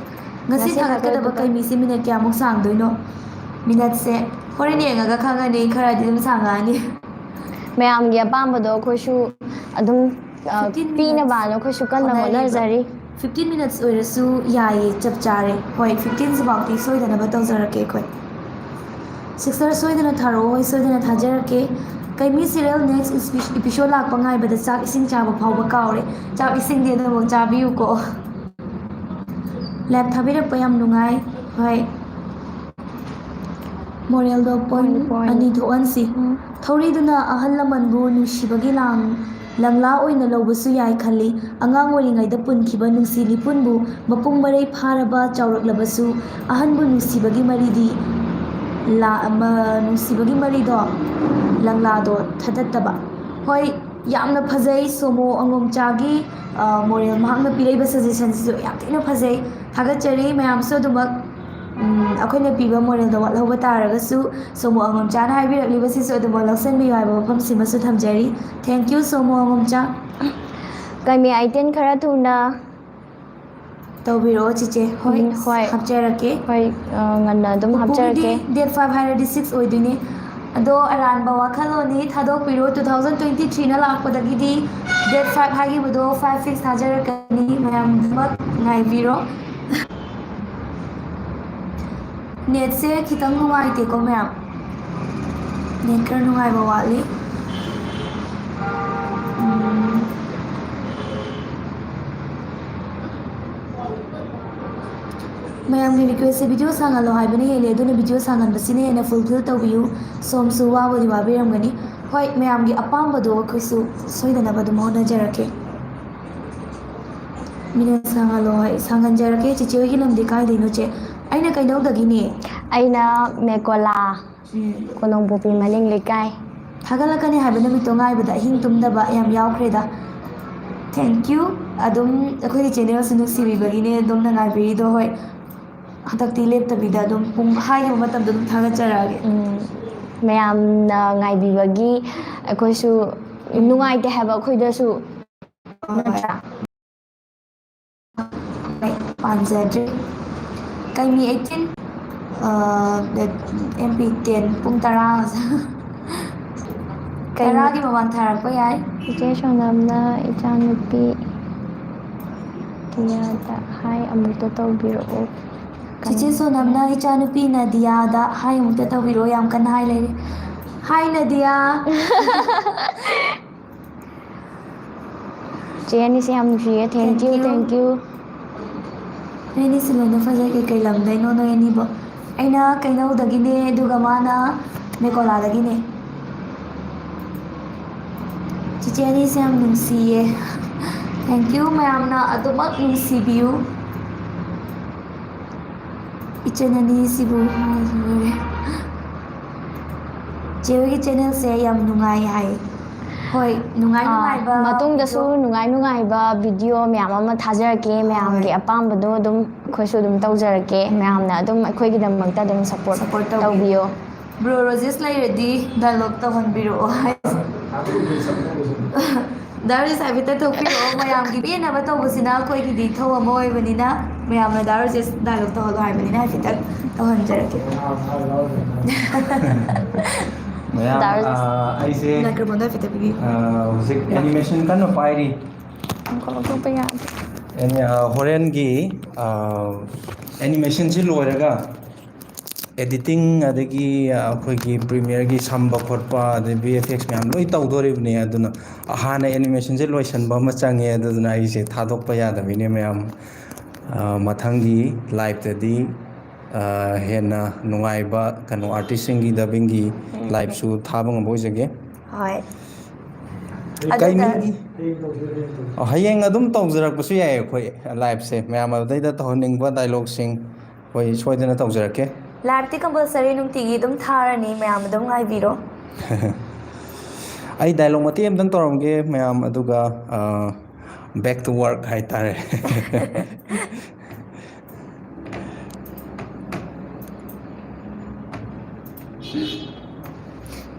ꯉꯁꯤ ꯉꯁꯤ ꯊꯥꯒꯠꯀꯗꯕ ꯊꯥꯒꯠꯀꯗꯕ ꯀꯩꯃꯤꯁꯤ ꯃꯤꯅꯠ ꯀꯌꯥꯃꯨꯛ ꯁꯥꯡꯗꯣꯏꯅꯣ? ꯃꯤꯅꯠꯁꯦ ꯍꯣꯔꯦꯟ ꯌꯦꯡꯉꯒ ꯈꯪꯉꯅꯤ, ꯈꯔꯗꯤ ꯑꯗꯨꯝ ꯁꯥꯡꯉꯛꯑꯅꯤ꯫ ꯃꯌꯥꯝꯒꯤ ꯑꯄꯥꯝꯕꯗꯣ ꯑꯩꯈꯣꯏꯁꯨ ꯑꯗꯨꯝ, ꯑ, Fifteen minutes ꯄꯤꯅꯕꯅ ꯑꯩꯈꯣꯏꯁꯨ ꯀꯟꯅ ꯍꯣꯠꯅꯔꯤꯕ꯫ ꯍꯣꯠꯅꯖꯔꯤ꯫ Fifteen minutes ꯑꯣꯏꯔꯁꯨ ꯌꯥꯏꯌꯦ, ꯆꯞ ꯆꯥꯔꯦ꯫ ꯍꯣꯏ, fifteen ꯁꯤꯐꯥꯎꯗꯤ ꯁꯣꯏꯗꯅꯕ ꯇꯧꯖꯔꯛꯀꯦ ꯑꯩꯈꯣꯏ꯫ Sister, ꯁꯣꯏꯗꯅ ꯊꯥꯔꯛꯑꯣ꯫ ꯍꯣꯏ, ꯁꯣꯏꯗꯅ ꯊꯥꯖꯔꯛꯀꯦ꯫ ꯀꯩꯃꯤ serial next episode ꯂꯥꯛꯄ ꯉꯥꯏꯕꯗ ꯆꯥꯛ ꯏꯁꯤꯡ ꯆꯥꯕ ꯐꯥꯎꯕ ꯀꯥꯎꯔꯦ꯫ ꯆꯥꯛ ꯏꯁꯤꯡꯗꯤ ꯑꯗꯨꯃꯛ ꯆꯥꯕꯤꯌꯨꯀꯣ꯫ Like ꯊꯥꯕꯤꯔꯛꯄ ꯌꯥꯝ ꯅꯨꯡꯉꯥꯏ꯫ ꯍꯣꯏ꯫ Moralꯗꯣ point point ꯑꯅꯤ ꯊꯣꯛꯍꯟꯁꯤ꯫ ꯎꯝ꯫ ꯊꯧꯔꯤꯗꯨꯅ ꯑꯍꯜ ꯂꯃꯟꯕꯨ ꯅꯨꯡꯁꯤꯕꯒꯤ ꯂꯥꯡ, ꯂꯪꯂꯥ ꯑꯣꯏꯅ ꯂꯧꯕꯁꯨ ꯌꯥꯏ ꯈꯜꯂꯤ꯫ ꯑꯉꯥꯡ ꯑꯣꯏꯔꯤꯉꯩꯗ ꯄꯨꯟꯈꯤꯕ ꯅꯨꯡꯁꯤ ꯂꯤꯄꯨꯟꯕꯨ ꯃꯄꯨꯡ ꯃꯔꯩ ꯐꯥꯔꯕ ꯆꯥꯎꯔꯛꯂꯕꯁꯨ ꯑꯍꯟꯕꯨ ꯅꯨꯡꯁꯤꯕꯒꯤ ꯃꯔꯤꯗꯤ ꯂꯥ-, ꯑꯃ, ꯅꯨꯡꯁꯤꯕꯒꯤ ꯃꯔꯤꯗꯣ, ꯂꯪꯂꯥꯗꯣ ꯊꯗꯠꯇꯕ꯫ ꯍꯣꯏ, ꯌꯥꯝꯅ ꯐꯖꯩ ꯁꯣꯃꯣ ꯑꯉꯣꯝꯆꯥꯒꯤ, ꯑ, moral ꯃꯍꯥꯛꯅ ꯄꯤꯔꯛꯏꯕ suggestionꯁꯤꯁꯨ ꯌꯥꯝ ꯊꯤꯅ ꯐꯖꯩ꯫ ꯊꯥꯒꯠꯆꯔꯤ ꯃꯌꯥꯝꯁꯨ ꯑꯗꯨꯃꯛ꯫ ꯎꯝ, ꯑꯩꯈꯣꯏꯅ ꯄꯤꯕ moral ꯋꯥꯠꯍꯧꯕ ꯇꯥꯔꯒꯁꯨ, ꯁꯣꯃꯣ ꯑꯉꯣꯝꯆꯥꯅ ꯍꯥꯏꯕꯤꯔꯛꯂꯤꯕꯁꯤꯁꯨ ꯑꯗꯨꯃꯛ ꯂꯧꯁꯤꯟꯕꯤꯌꯨ ꯍꯥꯏꯕ ꯋꯥꯐꯝꯁꯤꯃꯁꯨ ꯊꯝꯖꯔꯤ꯫ Thank you, ꯁꯣꯃꯣ ꯑꯉꯣꯝꯆꯥ꯫ ꯀꯩꯃꯤ, ꯑꯩ ꯇꯦꯟ ꯈꯔ ꯊꯨꯅ ꯇꯧꯕꯤꯔꯛꯑꯣ, ꯆꯤꯆꯦ꯫ ꯍꯣꯏ, ꯎꯝ, ꯍꯣꯏ꯫ ꯍꯥꯞꯆꯔꯛꯀꯦ꯫ ꯍꯣꯏ, ꯑ, ꯉꯟꯅ ꯑꯗꯨꯝ ꯄꯨꯄꯨꯒꯤꯗꯤ ꯍꯥꯞꯆꯔꯛꯀꯦ꯫ Date five ꯍꯥꯏꯔꯗꯤ six ꯑꯣꯏꯗꯣꯏꯅꯤ꯫ ꯑꯗꯣ ꯑꯔꯥꯟꯕ ꯋꯥꯈꯜꯂꯣꯟꯅꯤ, ꯊꯥꯗꯣꯛꯄꯤꯔꯣ꯫ Two thousand twenty threeꯅ ꯂꯥꯛꯄꯗꯒꯤꯗꯤ date five ꯍꯥꯏꯈꯤꯕꯗꯣ five six ꯊꯥꯖꯔꯛꯀꯅꯤ꯫ ꯃꯌꯥꯝ ꯑꯗꯨꯃꯛ ꯉꯥꯏꯕꯤꯔꯣ꯫ Netꯁꯦ ꯈꯤꯇꯪ ꯅꯨꯡꯉꯥꯏꯇꯦꯀꯣ, ꯃꯌꯥꯝ꯫ Net ꯈꯔ ꯅꯨꯡꯉꯥꯏꯕ ꯋꯥꯠꯂꯤ꯫ ꯎꯝ꯫ ꯃꯌꯥꯝꯒꯤ requestꯁꯦ video ꯁꯥꯡꯍꯜꯂꯣ ꯍꯥꯏꯕꯅ ꯍꯦꯜꯂꯦ, ꯑꯗꯨꯅ video ꯁꯥꯡꯍꯟꯕꯁꯤꯅ ꯍꯦꯟꯅ fulfill ꯇꯧꯕꯤꯌꯨ꯫ ꯁꯣꯝꯁꯨ ꯋꯥꯕꯨꯗꯤ ꯋꯥꯕꯤꯔꯝꯒꯅꯤ꯫ ꯍꯣꯏ, ꯃꯌꯥꯝꯒꯤ ꯑꯄꯥꯝꯕꯗꯣ ꯑꯩꯈꯣꯏꯁꯨ ꯁꯣꯏꯗꯅꯕ ꯑꯗꯨꯝ ꯍꯣꯠꯅꯖꯔꯛꯀꯦ꯫ Minute ꯁꯥꯡꯍꯜꯂꯣ ꯍꯥꯏ, ꯁꯥꯡꯍꯟꯖꯔꯛꯀꯦ꯫ ꯆꯤꯆꯦ ꯍꯣꯏꯒꯤ ꯂꯝꯗꯤ ꯀꯥꯏꯗꯩꯅꯣ, ꯆꯦ? ꯑꯩꯅ ꯀꯩꯅꯧꯗꯒꯤꯅꯦ꯫ ꯑꯩꯅ ꯃꯦꯀꯣꯂꯥ, ꯎꯝ꯫ ꯀꯣꯅꯨꯡꯄꯣꯛꯄꯤ ꯃꯅꯤꯡ ꯂꯩꯀꯥꯏ꯫ ꯊꯥꯒꯠꯂꯛꯀꯅꯤ ꯍꯥꯏꯕ ꯅꯨꯃꯤꯠꯇꯣ ꯉꯥꯏꯕꯗ ꯑꯍꯤꯡ ꯇꯨꯝꯗꯕ ꯌꯥꯝ ꯌꯥꯎꯈ꯭ꯔꯦꯗ꯫ Thank you꯫ ꯑꯗꯨꯝ ꯑꯩꯈꯣꯏꯒꯤ channelꯁꯤ ꯅꯨꯡꯁꯤꯕꯤꯕꯒꯤꯅꯦ ꯑꯗꯣꯝꯅ ꯉꯥꯏꯕꯤꯔꯤꯗꯣ꯫ ꯍꯣꯏ, ꯍꯟꯗꯛꯇꯤ ꯂꯦꯞꯇꯕꯤꯗ ꯑꯗꯨꯝ ꯄꯨꯡ ꯍꯥꯏꯈꯤꯕ ꯃꯇꯝꯗ ꯑꯗꯨꯝ ꯊꯥꯒꯠꯆꯔꯛꯑꯒꯦ꯫ ꯎꯝ, ꯃꯌꯥꯝꯅ ꯉꯥꯏꯕꯤꯕꯒꯤ ꯑꯩꯈꯣꯏꯁꯨ ꯎꯝ꯫ ꯅꯨꯡꯉꯥꯏꯇꯦ ꯍꯥꯏꯕ ꯑꯩꯈꯣꯏꯗꯁꯨ꯫ ꯍꯣꯏ꯫ ꯅꯠꯇ꯭ꯔꯥ? ꯍꯣꯏ, ꯄꯥꯝꯖꯗ꯭ꯔꯦ꯫ ꯀꯩꯃꯤ eighteen, ꯑ, MP ten ꯄꯨꯡ ꯇꯔꯥ꯫ ꯀꯩꯃꯤ ꯇꯔꯥꯒꯤ ꯃꯃꯥꯡ ꯊꯥꯔꯛꯄ ꯌꯥꯏ꯫ ꯏꯆꯦ ꯁꯣꯅꯝꯅ ꯏꯆꯥꯅꯨꯄꯤ ꯅꯗꯤꯌꯥꯗ ꯍꯥꯏ ꯑꯃꯨꯛꯇ ꯇꯧꯕꯤꯔꯛꯑꯣ꯫ ꯆꯤꯆꯦ ꯁꯣꯅꯝꯅ ꯏꯆꯥꯅꯨꯄꯤ ꯅꯗꯤꯌꯥꯗ ꯍꯥꯏ ꯑꯃꯨꯛꯇ ꯇꯧꯕꯤꯔꯛꯑꯣ ꯌꯥꯝ ꯀꯟꯅ ꯍꯥꯏ ꯂꯩꯔꯦ꯫ ꯍꯥꯏ ꯅꯗꯤꯌꯥ꯫ ꯆꯦ ꯑꯅꯤꯁꯦ ꯌꯥꯝ ꯅꯨꯡꯁꯤꯌꯦ꯫ Thank you, thank you. ꯅꯣꯏ ꯑꯅꯤꯁꯦ ꯂꯣꯏꯅ ꯐꯖꯩ꯫ ꯀꯩꯀꯩ ꯂꯝꯗꯩꯅꯣ ꯅꯣꯏ ꯑꯅꯤꯕꯣ? ꯑꯩꯅ ꯀꯩꯅꯧꯗꯒꯤꯅꯦ, ꯑꯗꯨꯒ ꯃꯥꯅ ꯃꯦꯀꯣꯂꯥꯗꯒꯤꯅꯦ꯫ ꯆꯤꯆꯦ ꯑꯅꯤꯁꯦ ꯌꯥꯝ ꯅꯨꯡꯁꯤꯌꯦ꯫ Thank you ꯃꯌꯥꯝꯅ ꯑꯗꯨꯃꯛ ꯅꯨꯡꯁꯤꯕꯤꯌꯨ꯫ ꯏꯆꯟ ꯑꯅꯤꯁꯤꯕꯨ ꯂꯣꯏꯔꯦ꯫ ꯆꯦ ꯍꯣꯏꯒꯤ channelꯁꯦ ꯌꯥꯝ ꯅꯨꯡꯉꯥꯏ ꯍꯥꯏ꯫ ꯍꯣꯏ, ꯅꯨꯡꯉꯥꯏ ꯑꯥ, ꯅꯨꯡꯉꯥꯏꯕ ꯃꯇꯨꯡꯗꯁꯨ video꯫ ꯅꯨꯡꯉꯥꯏ ꯅꯨꯡꯉꯥꯏꯕ video ꯃꯌꯥꯝ ꯑꯃ ꯊꯥꯖꯔꯛꯀꯦ꯫ ꯃꯌꯥꯝꯒꯤ ꯍꯣꯏ꯫ ꯑꯄꯥꯝꯕꯗꯣ ꯑꯗꯨꯝ ꯑꯩꯈꯣꯏꯁꯨ ꯑꯗꯨꯝ ꯇꯧꯖꯔꯛꯀꯦ꯫ ꯃꯌꯥꯝꯅ ꯑꯗꯨꯝ ꯑꯩꯈꯣꯏꯒꯤꯗꯃꯛꯇ ꯑꯗꯨꯝ support Support ꯇꯧꯕꯤꯌꯨ꯫ ꯇꯧꯕꯤꯌꯣ꯫ Bro ꯔꯣꯖꯦꯁ ꯂꯩꯔꯗꯤ dialogue ꯇꯧꯍꯟꯕꯤꯔꯛꯑꯣ ꯍꯥꯏ꯫ ꯗꯥ ꯔꯣꯖꯦꯁ ꯍꯥꯏꯐꯦꯠꯇ ꯊꯣꯛꯄꯤꯔꯛꯑꯣ꯫ ꯃꯌꯥꯝꯒꯤ ꯄꯦꯟꯅꯕ ꯇꯧꯕꯁꯤꯅ ꯑꯩꯈꯣꯏꯒꯤꯗꯤ ꯏꯊꯧ ꯑꯃ ꯑꯣꯏꯕꯅꯤꯅ ꯃꯌꯥꯝꯅ ꯗꯥ ꯔꯣꯖꯦꯁ dialogue ꯇꯧꯍꯜꯂꯣ ꯍꯥꯏꯕꯅꯤꯅ ꯍꯥꯏꯐꯦꯠꯇꯪ ꯇꯧꯍꯟꯖꯔꯛꯀꯦ꯫ ꯃꯌꯥꯝ ꯗꯥ ꯔꯣꯖꯦꯁ꯫ ꯑ, ꯑꯩꯁꯦ Microphoneꯗꯣ ꯍꯥꯏꯐꯦꯠꯇ ꯄꯤꯕꯤꯌꯨ꯫ ꯑ, ꯍꯧꯖꯤꯛ animation ꯀꯟꯅ ꯄꯥꯏꯔꯤ꯫ ꯑꯃꯨꯛꯀ ꯂꯧꯊꯣꯛꯄ ꯌꯥꯗꯦ꯫ ꯑꯦꯅꯤ- ꯑ, ꯍꯣꯔꯦꯟꯒꯤ ꯑ, animationꯁꯤ ꯂꯣꯏꯔꯒ editing ꯑꯗꯒꯤ ꯑꯩꯈꯣꯏꯒꯤ Premiereꯒꯤ ꯁꯝꯕ ꯈꯣꯠꯄ ꯑꯗꯩ V F X ꯃꯌꯥꯝ ꯂꯣꯏ ꯇꯧꯗꯣꯔꯤꯕꯅꯤ꯫ ꯑꯗꯨꯅ ꯍꯥꯟꯅ animationꯁꯦ ꯂꯣꯏꯁꯟꯕ ꯑꯃ ꯆꯪꯉꯦ꯫ ꯑꯗꯨꯗꯨꯅ ꯑꯩꯁꯦ ꯊꯥꯗꯣꯛꯄ ꯌꯥꯗꯕꯤꯅꯦ ꯃꯌꯥꯝ꯫ ꯑ, ꯃꯊꯪꯒꯤ liveꯇꯗꯤ ꯑ, ꯍꯦꯟꯅ ꯅꯨꯡꯉꯥꯏꯕ ꯀꯩꯅꯣ artistꯁꯤꯡꯒꯤ dubbingꯒꯤ liveꯁꯨ ꯊꯥꯕ ꯉꯝꯕ ꯑꯣꯏꯖꯒꯦ꯫ ꯍꯣꯏ꯫ ꯀꯩ ꯑꯗꯨꯗ ꯃꯤꯒꯤ? ꯑ, ꯍꯌꯦꯡ ꯑꯗꯨꯝ ꯇꯧꯖꯔꯛꯄꯁꯨ ꯌꯥꯏ ꯑꯩꯈꯣꯏ liveꯁꯦ꯫ ꯃꯌꯥꯝ ꯑꯗꯨꯗꯩꯗ ꯇꯧꯍꯟꯅꯤꯡꯕ dialogueꯁꯤꯡ ꯑꯩꯈꯣꯏ ꯁꯣꯏꯗꯅ ꯇꯧꯖꯔꯛꯀꯦ꯫ Liveꯇꯤ compulsory ꯅꯨꯡꯇꯤꯒꯤ ꯑꯗꯨꯝ ꯊꯥꯔꯅꯤ, ꯃꯌꯥꯝ ꯑꯗꯨꯝ ꯉꯥꯏꯕꯤꯔꯣ꯫ ꯑꯩ dialogue ꯃꯇꯦꯛ ꯑꯃꯇꯪ ꯇꯧꯔꯝꯒꯦ ꯃꯌꯥꯝ, ꯑꯗꯨꯒ ꯑ, back to work ꯍꯥꯏꯇꯥꯔꯦ꯫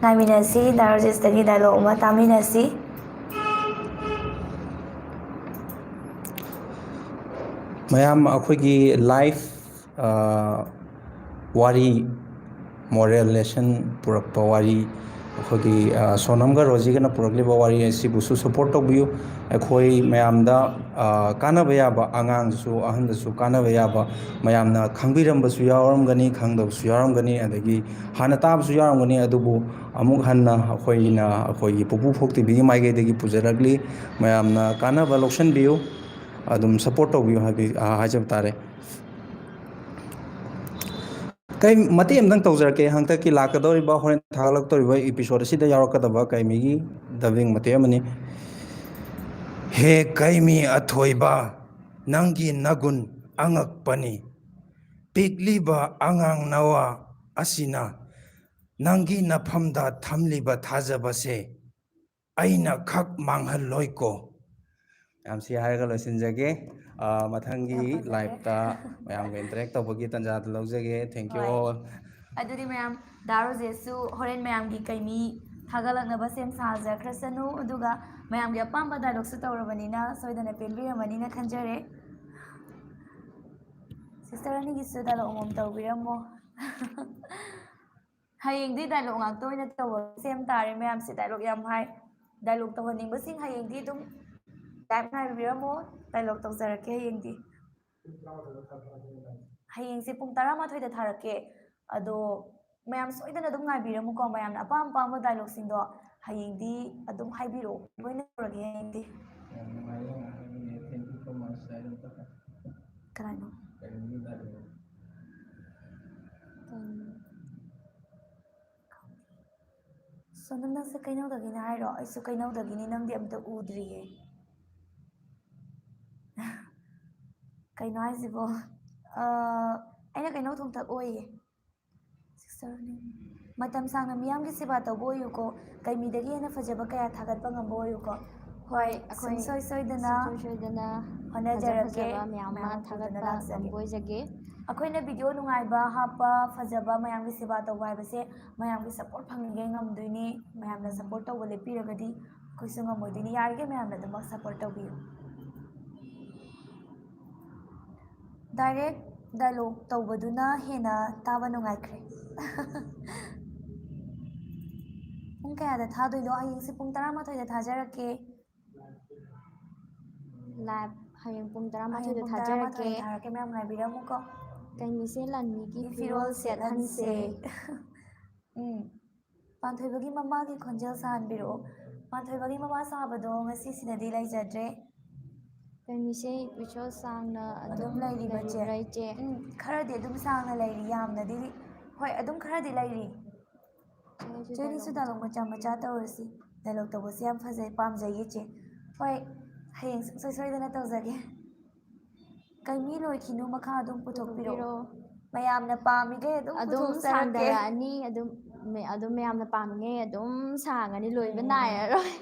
ꯉꯥꯏꯃꯤꯟꯅꯁꯤ, ꯗꯥ ꯔꯣꯖꯦꯁꯇꯒꯤ dialogue ꯑꯃ ꯇꯥꯃꯤꯟꯅꯁꯤ꯫ ꯃꯌꯥꯝ ꯑꯩꯈꯣꯏꯒꯤ life ꯑ, ꯋꯥꯔꯤ, moral lesson ꯄꯨꯔꯛꯄ ꯋꯥꯔꯤ ꯑꯩꯈꯣꯏꯒꯤ ꯁꯣꯅꯝꯒ ꯔꯣꯖꯤꯒꯅ ꯄꯨꯔꯛꯂꯤꯕ ꯋꯥꯔꯤ ꯑꯁꯤꯕꯨꯁꯨ ꯁꯄꯣꯔꯠ ꯇꯧꯕꯤꯌꯨ꯫ ꯑꯩꯈꯣꯏ ꯃꯌꯥꯝꯗ ꯀꯥꯟꯅꯕ ꯌꯥꯕ, ꯑꯉꯥꯡꯗꯁꯨ ꯑꯍꯟꯗꯁꯨ ꯀꯥꯟꯅꯕ ꯌꯥꯕ, ꯃꯌꯥꯝꯅ ꯈꯪꯕꯤꯔꯝꯕꯁꯨ ꯌꯥꯎꯔꯝꯒꯅꯤ, ꯈꯪꯗꯕꯁꯨ ꯌꯥꯎꯔꯝꯒꯅꯤ, ꯑꯗꯒꯤ ꯍꯥꯟꯅ ꯇꯥꯕꯁꯨ ꯌꯥꯎꯔꯝꯒꯅꯤ꯫ ꯑꯗꯨꯕꯨ ꯑꯃꯨꯛ ꯍꯟꯅ ꯑꯩꯈꯣꯏꯅ ꯑꯩꯈꯣꯏꯒꯤ ꯄꯨꯄꯨ ꯐꯣꯛ ꯇꯤꯚꯤꯒꯤ ꯃꯥꯏꯀꯩꯗꯒꯤ ꯄꯨꯖꯔꯛꯂꯤ꯫ ꯃꯌꯥꯝꯅ ꯀꯥꯟꯅꯕ ꯂꯧꯁꯤꯟꯕꯤꯌꯨ, ꯑꯗꯨꯝ ꯁꯄꯣꯔꯠ ꯇꯧꯕꯤꯌꯨ ꯍꯥꯏꯕꯤ-, ꯍꯥꯏꯖꯕ ꯇꯥꯔꯦ꯫ ꯀꯩ ꯃꯇꯦꯛ ꯑꯃꯇꯪ ꯇꯧꯖꯔꯛꯀꯦ꯫ ꯍꯟꯗꯛꯀꯤ ꯂꯥꯛꯀꯗꯧꯔꯤꯕ, ꯍꯣꯔꯦꯟ ꯊꯥꯒꯠꯂꯛꯇꯧꯔꯤꯕ ꯏꯄꯤꯁꯣꯠ ꯑꯁꯤꯗ ꯌꯥꯎꯔꯛꯀꯗꯕ ꯀꯩꯃꯤꯒꯤ ꯗꯕꯤꯡ ꯃꯇꯦꯛ ꯑꯃꯅꯤ꯫ ꯍꯦ ꯀꯩꯃꯤ ꯑꯊꯣꯏꯕ, ꯅꯪꯒꯤ ꯅꯒꯨꯟ ꯑꯉꯛꯄꯅꯤ꯫ ꯄꯤꯛꯂꯤꯕ ꯑꯉꯥꯡ ꯅꯋꯥ ꯑꯁꯤꯅ ꯅꯪꯒꯤ ꯅꯐꯝꯗ ꯊꯝꯂꯤꯕ ꯊꯥꯖꯕꯁꯦ ꯑꯩꯅ ꯈꯛ ꯃꯥꯡꯍꯜꯂꯣꯏꯀꯣ꯫ ꯃꯌꯥꯝ ꯁꯤ ꯍꯥꯏꯔꯒ ꯂꯣꯏꯁꯤꯟꯖꯒꯦ꯫ ꯑ, ꯃꯊꯪꯒꯤ ꯌꯥꯝ ꯐꯖꯔꯦ꯫ Liveꯇ ꯃꯌꯥꯝꯒ interact ꯇꯧꯕꯒꯤ ꯇꯟꯖꯥꯗꯨ ꯂꯧꯖꯒꯦ꯫ Thank you ꯍꯣꯏ꯫ All꯫ ꯑꯗꯨꯗꯤ ꯃꯌꯥꯝ, ꯗꯥ ꯔꯣꯖꯦꯁꯁꯨ ꯍꯣꯔꯦꯟ ꯃꯌꯥꯝꯒꯤ ꯀꯩꯃꯤ ꯊꯥꯒꯠꯂꯛꯅꯕ ꯁꯦꯝ ꯁꯥꯖꯈ꯭ꯔꯁꯅꯨ꯫ ꯑꯗꯨꯒ ꯃꯌꯥꯝꯒꯤ ꯑꯄꯥꯝꯕ dialogueꯁꯨ ꯇꯧꯔꯕꯅꯤꯅ ꯁꯣꯏꯗꯅ ꯄꯦꯟꯕꯤꯔꯝꯃꯅꯤꯅ ꯈꯟꯖꯔꯦ꯫ Sister ꯑꯅꯤꯒꯤꯁꯨ dialogue ꯑꯃꯃꯝ ꯇꯧꯕꯤꯔꯝꯃꯣ꯫ ꯍꯌꯦꯡꯗꯤ dialogue ꯉꯥꯛꯇ ꯑꯣꯏꯅ ꯇꯧꯕ ꯁꯦꯝ ꯇꯥꯔꯦ꯫ ꯃꯌꯥꯝꯁꯦ dialogue ꯌꯥꯝ ꯍꯥꯏ꯫ Dialogue ꯇꯧꯍꯟꯅꯤꯡꯕꯁꯤꯡ ꯍꯌꯦꯡꯗꯤ ꯑꯗꯨꯝ live ꯉꯥꯏꯕꯤꯔꯝꯃꯣ꯫ Dialogue ꯇꯧꯖꯔꯛꯀꯦ ꯍꯌꯦꯡꯗꯤ꯫ ꯍꯌꯦꯡꯁꯦ ꯄꯨꯡ ꯇꯔꯥꯃꯥꯊꯣꯏꯗ ꯊꯥꯔꯛꯀꯦ꯫ ꯑꯗꯣ ꯃꯌꯥꯝ ꯁꯣꯏꯗꯅ ꯑꯗꯨꯝ ꯉꯥꯏꯕꯤꯔꯝꯃꯨꯀꯣ꯫ ꯃꯌꯥꯝꯅ ꯑꯄꯥꯝ ꯑꯄꯥꯝꯕ dialogueꯁꯤꯡꯗꯣ ꯍꯌꯦꯡꯗꯤ ꯑꯗꯨꯝ ꯍꯥꯏꯕꯤꯔꯛꯑꯣ꯫ ꯂꯣꯏꯅ ꯇꯧꯔꯒꯦ ꯍꯌꯦꯡꯗꯤ꯫ ꯌꯥꯝ ꯅꯨꯡꯉꯥꯏꯌꯦ, ꯌꯥꯝ ꯍꯥꯏꯕꯤꯔꯛꯑꯦ꯫ Thank you so much, ꯁꯥꯏ ꯑꯗꯨꯝ ꯀꯛꯈ꯭ꯔꯦ꯫ ꯀꯅꯥꯅꯣ? ꯀꯩꯅꯣꯒꯤ dialogue꯫ ꯀꯩꯅꯣ? ꯁꯣꯅꯝ, ꯅꯪꯁꯦ ꯀꯩꯅꯧꯗꯒꯤꯅꯦ ꯍꯥꯏꯔꯣ? ꯑꯩꯁꯨ ꯀꯩꯅꯧꯗꯒꯤꯅꯤ, ꯅꯪꯗꯤ ꯑꯝꯇ ꯎꯗ꯭ꯔꯤꯌꯦ꯫ ꯀꯩꯅꯣ ꯍꯥꯏꯁꯤꯕꯣ? ꯑ, ꯑꯩꯅ ꯀꯩꯅꯧ ꯊꯣꯡꯇꯛ ꯑꯣꯏꯌꯦ꯫ Sister ꯅꯤ꯫ ꯃꯇꯝ ꯁꯥꯡꯅ ꯃꯤꯌꯥꯝꯒꯤ ꯁꯦꯕꯥ ꯇꯧꯕ ꯑꯣꯏꯌꯨꯀꯣ꯫ ꯀꯩꯃꯤꯗꯒꯤ ꯍꯦꯟꯅ ꯐꯖꯕ ꯀꯌꯥ ꯊꯥꯒꯠꯄ ꯉꯝꯕ ꯑꯣꯏꯌꯨꯀꯣ꯫ ꯍꯣꯏ, ꯍꯣꯏ, ꯑꯩꯈꯣꯏ ꯁꯨꯡꯁꯣꯏ ꯁꯣꯏꯗꯅ ꯁꯨꯡꯁꯣꯏ ꯁꯣꯏꯗꯅ ꯍꯣꯠꯅꯖꯔꯛꯀꯦ꯫ ꯐꯖ ꯐꯖꯕ ꯃꯌꯥꯝ ꯑꯃ ꯃꯌꯥꯝ ꯊꯥꯒꯠꯄ ꯄꯨꯗꯨꯅ ꯂꯥꯛꯆꯒꯦ꯫ ꯉꯝꯕ ꯑꯣꯏꯖꯒꯦ꯫ ꯑꯩꯈꯣꯏꯅ video ꯅꯨꯡꯉꯥꯏꯕ ꯍꯥꯞꯄ, ꯐꯖꯕ, ꯃꯌꯥꯝꯒꯤ ꯁꯦꯕꯥ ꯇꯧꯕ ꯍꯥꯏꯕꯁꯦ ꯃꯌꯥꯝꯒꯤ support ꯐꯪꯉꯤꯈꯩ ꯉꯝꯗꯣꯏꯅꯦ꯫ ꯃꯌꯥꯝꯅ support ꯇꯧꯕ ꯂꯦꯞꯄꯤꯔꯒꯗꯤ ꯑꯩꯈꯣꯏꯁꯨ ꯉꯝꯃꯣꯏꯗꯣꯏꯅꯤ꯫ ꯌꯥꯔꯤꯈꯩ ꯃꯌꯥꯝꯅ ꯑꯗꯨꯃꯛ support ꯇꯧꯕꯤꯌꯨ꯫ Direct dialogue ꯇꯧꯕꯗꯨꯅ ꯍꯦꯟꯅ ꯇꯥꯕ ꯅꯨꯡꯉꯥꯏꯈ꯭ꯔꯦ꯫ ꯄꯨꯡ ꯀꯌꯥꯗ ꯊꯥꯗꯣꯏꯅꯣ? ꯍꯌꯦꯡꯁꯦ ꯄꯨꯡ ꯇꯔꯥꯃꯥꯊꯣꯏꯗ ꯊꯥꯖꯔꯛꯀꯦ꯫ Live ꯍꯌꯦꯡ ꯄꯨꯡ ꯍꯌꯦꯡ ꯇꯔꯥꯃꯥꯊꯣꯏꯗ ꯄꯨꯡ ꯊꯥꯖꯔꯛꯀꯦ꯫ ꯇꯔꯥꯃꯥꯊꯣꯏꯗ ꯊꯥꯔꯛꯀꯦ, ꯃꯌꯥꯝ ꯉꯥꯏꯕꯤꯔꯝꯃꯨꯀꯣ꯫ ꯀꯩꯃꯤꯁꯦ ꯂꯥꯟꯃꯤꯒꯤ ꯐꯤꯔꯣꯜ ꯐꯤꯔꯣꯜ ꯁꯦꯠꯍꯟꯁꯦ꯫ ꯎꯝ꯫ ꯄꯥꯟꯊꯣꯏꯕꯒꯤ ꯃꯃꯥꯒꯤ ꯈꯣꯟꯖꯦꯜ ꯁꯥꯍꯟꯕꯤꯔꯛꯑꯣ꯫ ꯄꯥꯟꯊꯣꯏꯕꯒꯤ ꯃꯃꯥ ꯁꯥꯕꯗꯣ ꯉꯁꯤꯁꯤꯗꯗꯤ ꯂꯩꯖꯗ꯭ꯔꯦ꯫ ꯀꯩꯃꯤꯁꯦ ꯏꯄꯤꯁꯣꯠ ꯁꯥꯡꯅ ꯑꯗꯨꯝ ꯑꯗꯨꯝ ꯂꯩꯔꯤꯕ ꯆꯦ꯫ ꯂꯩꯔꯤꯕ꯭ꯔꯥ ꯏꯆꯦ? ꯎꯝ, ꯈꯔꯗꯤ ꯑꯗꯨꯝ ꯁꯥꯡꯅ ꯂꯩꯔꯤ, ꯌꯥꯝꯅꯗꯤ, ꯍꯣꯏ, ꯑꯗꯨꯝ ꯈꯔꯗꯤ ꯂꯩꯔꯤ꯫ ꯆꯦꯅꯤꯁꯨ dialogue ꯃꯆꯥ ꯃꯆꯥ ꯇꯧꯔꯁꯤ꯫ Dialogue ꯇꯧꯕꯁꯦ ꯌꯥꯝ ꯐꯖꯩ, ꯄꯥꯝꯖꯩꯌꯦ ꯆꯦ꯫ ꯍꯣꯏ, ꯍꯌꯦꯡ ꯁꯨꯡꯁꯣꯏ ꯁꯣꯏꯗꯅ ꯇꯧꯖꯒꯦ꯫ ꯀꯩꯃꯤ ꯂꯣꯏꯈꯤꯅꯨ, ꯃꯈꯥ ꯑꯗꯨꯝ ꯄꯨꯊꯣꯛꯄꯤꯔꯛꯑꯣ꯫ ꯃꯌꯥꯝꯅ ꯄꯥꯝꯃꯤꯈꯩ ꯑꯗꯨꯝ ꯑꯗꯨꯝ ꯄꯨꯊꯣꯛꯆꯔꯛꯀꯦ꯫ ꯁꯥꯡꯊꯔꯛꯑꯅꯤ, ꯑꯗꯨꯝ ꯃ-, ꯑꯗꯨꯝ ꯃꯌꯥꯝꯅ ꯄꯥꯝꯃꯤꯉꯩ ꯑꯗꯨꯝ ꯁꯥꯡꯉꯅꯤ, ꯂꯣꯏꯕ ꯎꯝ꯫ ꯅꯥꯏꯔꯔꯣꯏ꯫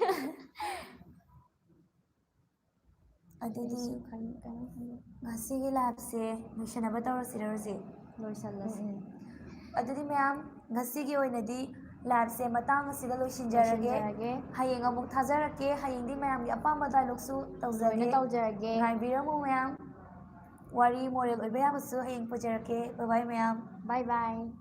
ꯑꯗꯨꯗꯤ ꯑꯩꯁꯨ ꯈꯟ-, ꯀꯩꯅꯣ ꯈꯟ-, ꯉꯁꯤꯒꯤ liveꯁꯦ ꯂꯣꯏꯁꯟꯅꯕ ꯇꯧꯔꯁꯤꯔ ꯍꯧꯖꯤꯛ? ꯂꯣꯏꯁꯜꯂꯁꯤ꯫ ꯎꯝ, ꯎꯝ꯫ ꯑꯗꯨꯗꯤ ꯃꯌꯥꯝ, ꯉꯁꯤꯒꯤ ꯑꯣꯏꯅꯗꯤ liveꯁꯦ ꯃꯇꯥꯡ ꯑꯁꯤꯗ ꯂꯣꯏꯁꯤꯟꯖꯔꯒꯦ꯫ ꯂꯣꯏꯁꯤꯟꯖꯔꯒꯦ꯫ ꯍꯌꯦꯡ ꯑꯃꯨꯛ ꯊꯥꯖꯔꯛꯀꯦ꯫ ꯍꯌꯦꯡꯗꯤ ꯃꯌꯥꯝꯒꯤ ꯑꯄꯥꯝꯕ dialogueꯁꯨ ꯇꯧꯖꯒꯦ꯫ ꯂꯣꯏꯅ ꯇꯧꯖꯔꯒꯦ꯫ ꯉꯥꯏꯕꯤꯔꯝꯃꯨ ꯃꯌꯥꯝ꯫ ꯋꯥꯔꯤ moral ꯑꯣꯏꯕ ꯌꯥꯕꯁꯨ ꯍꯌꯦꯡ ꯄꯨꯖꯔꯛꯀꯦ꯫ Bye bye ꯃꯌꯥꯝ꯫ Bye bye꯫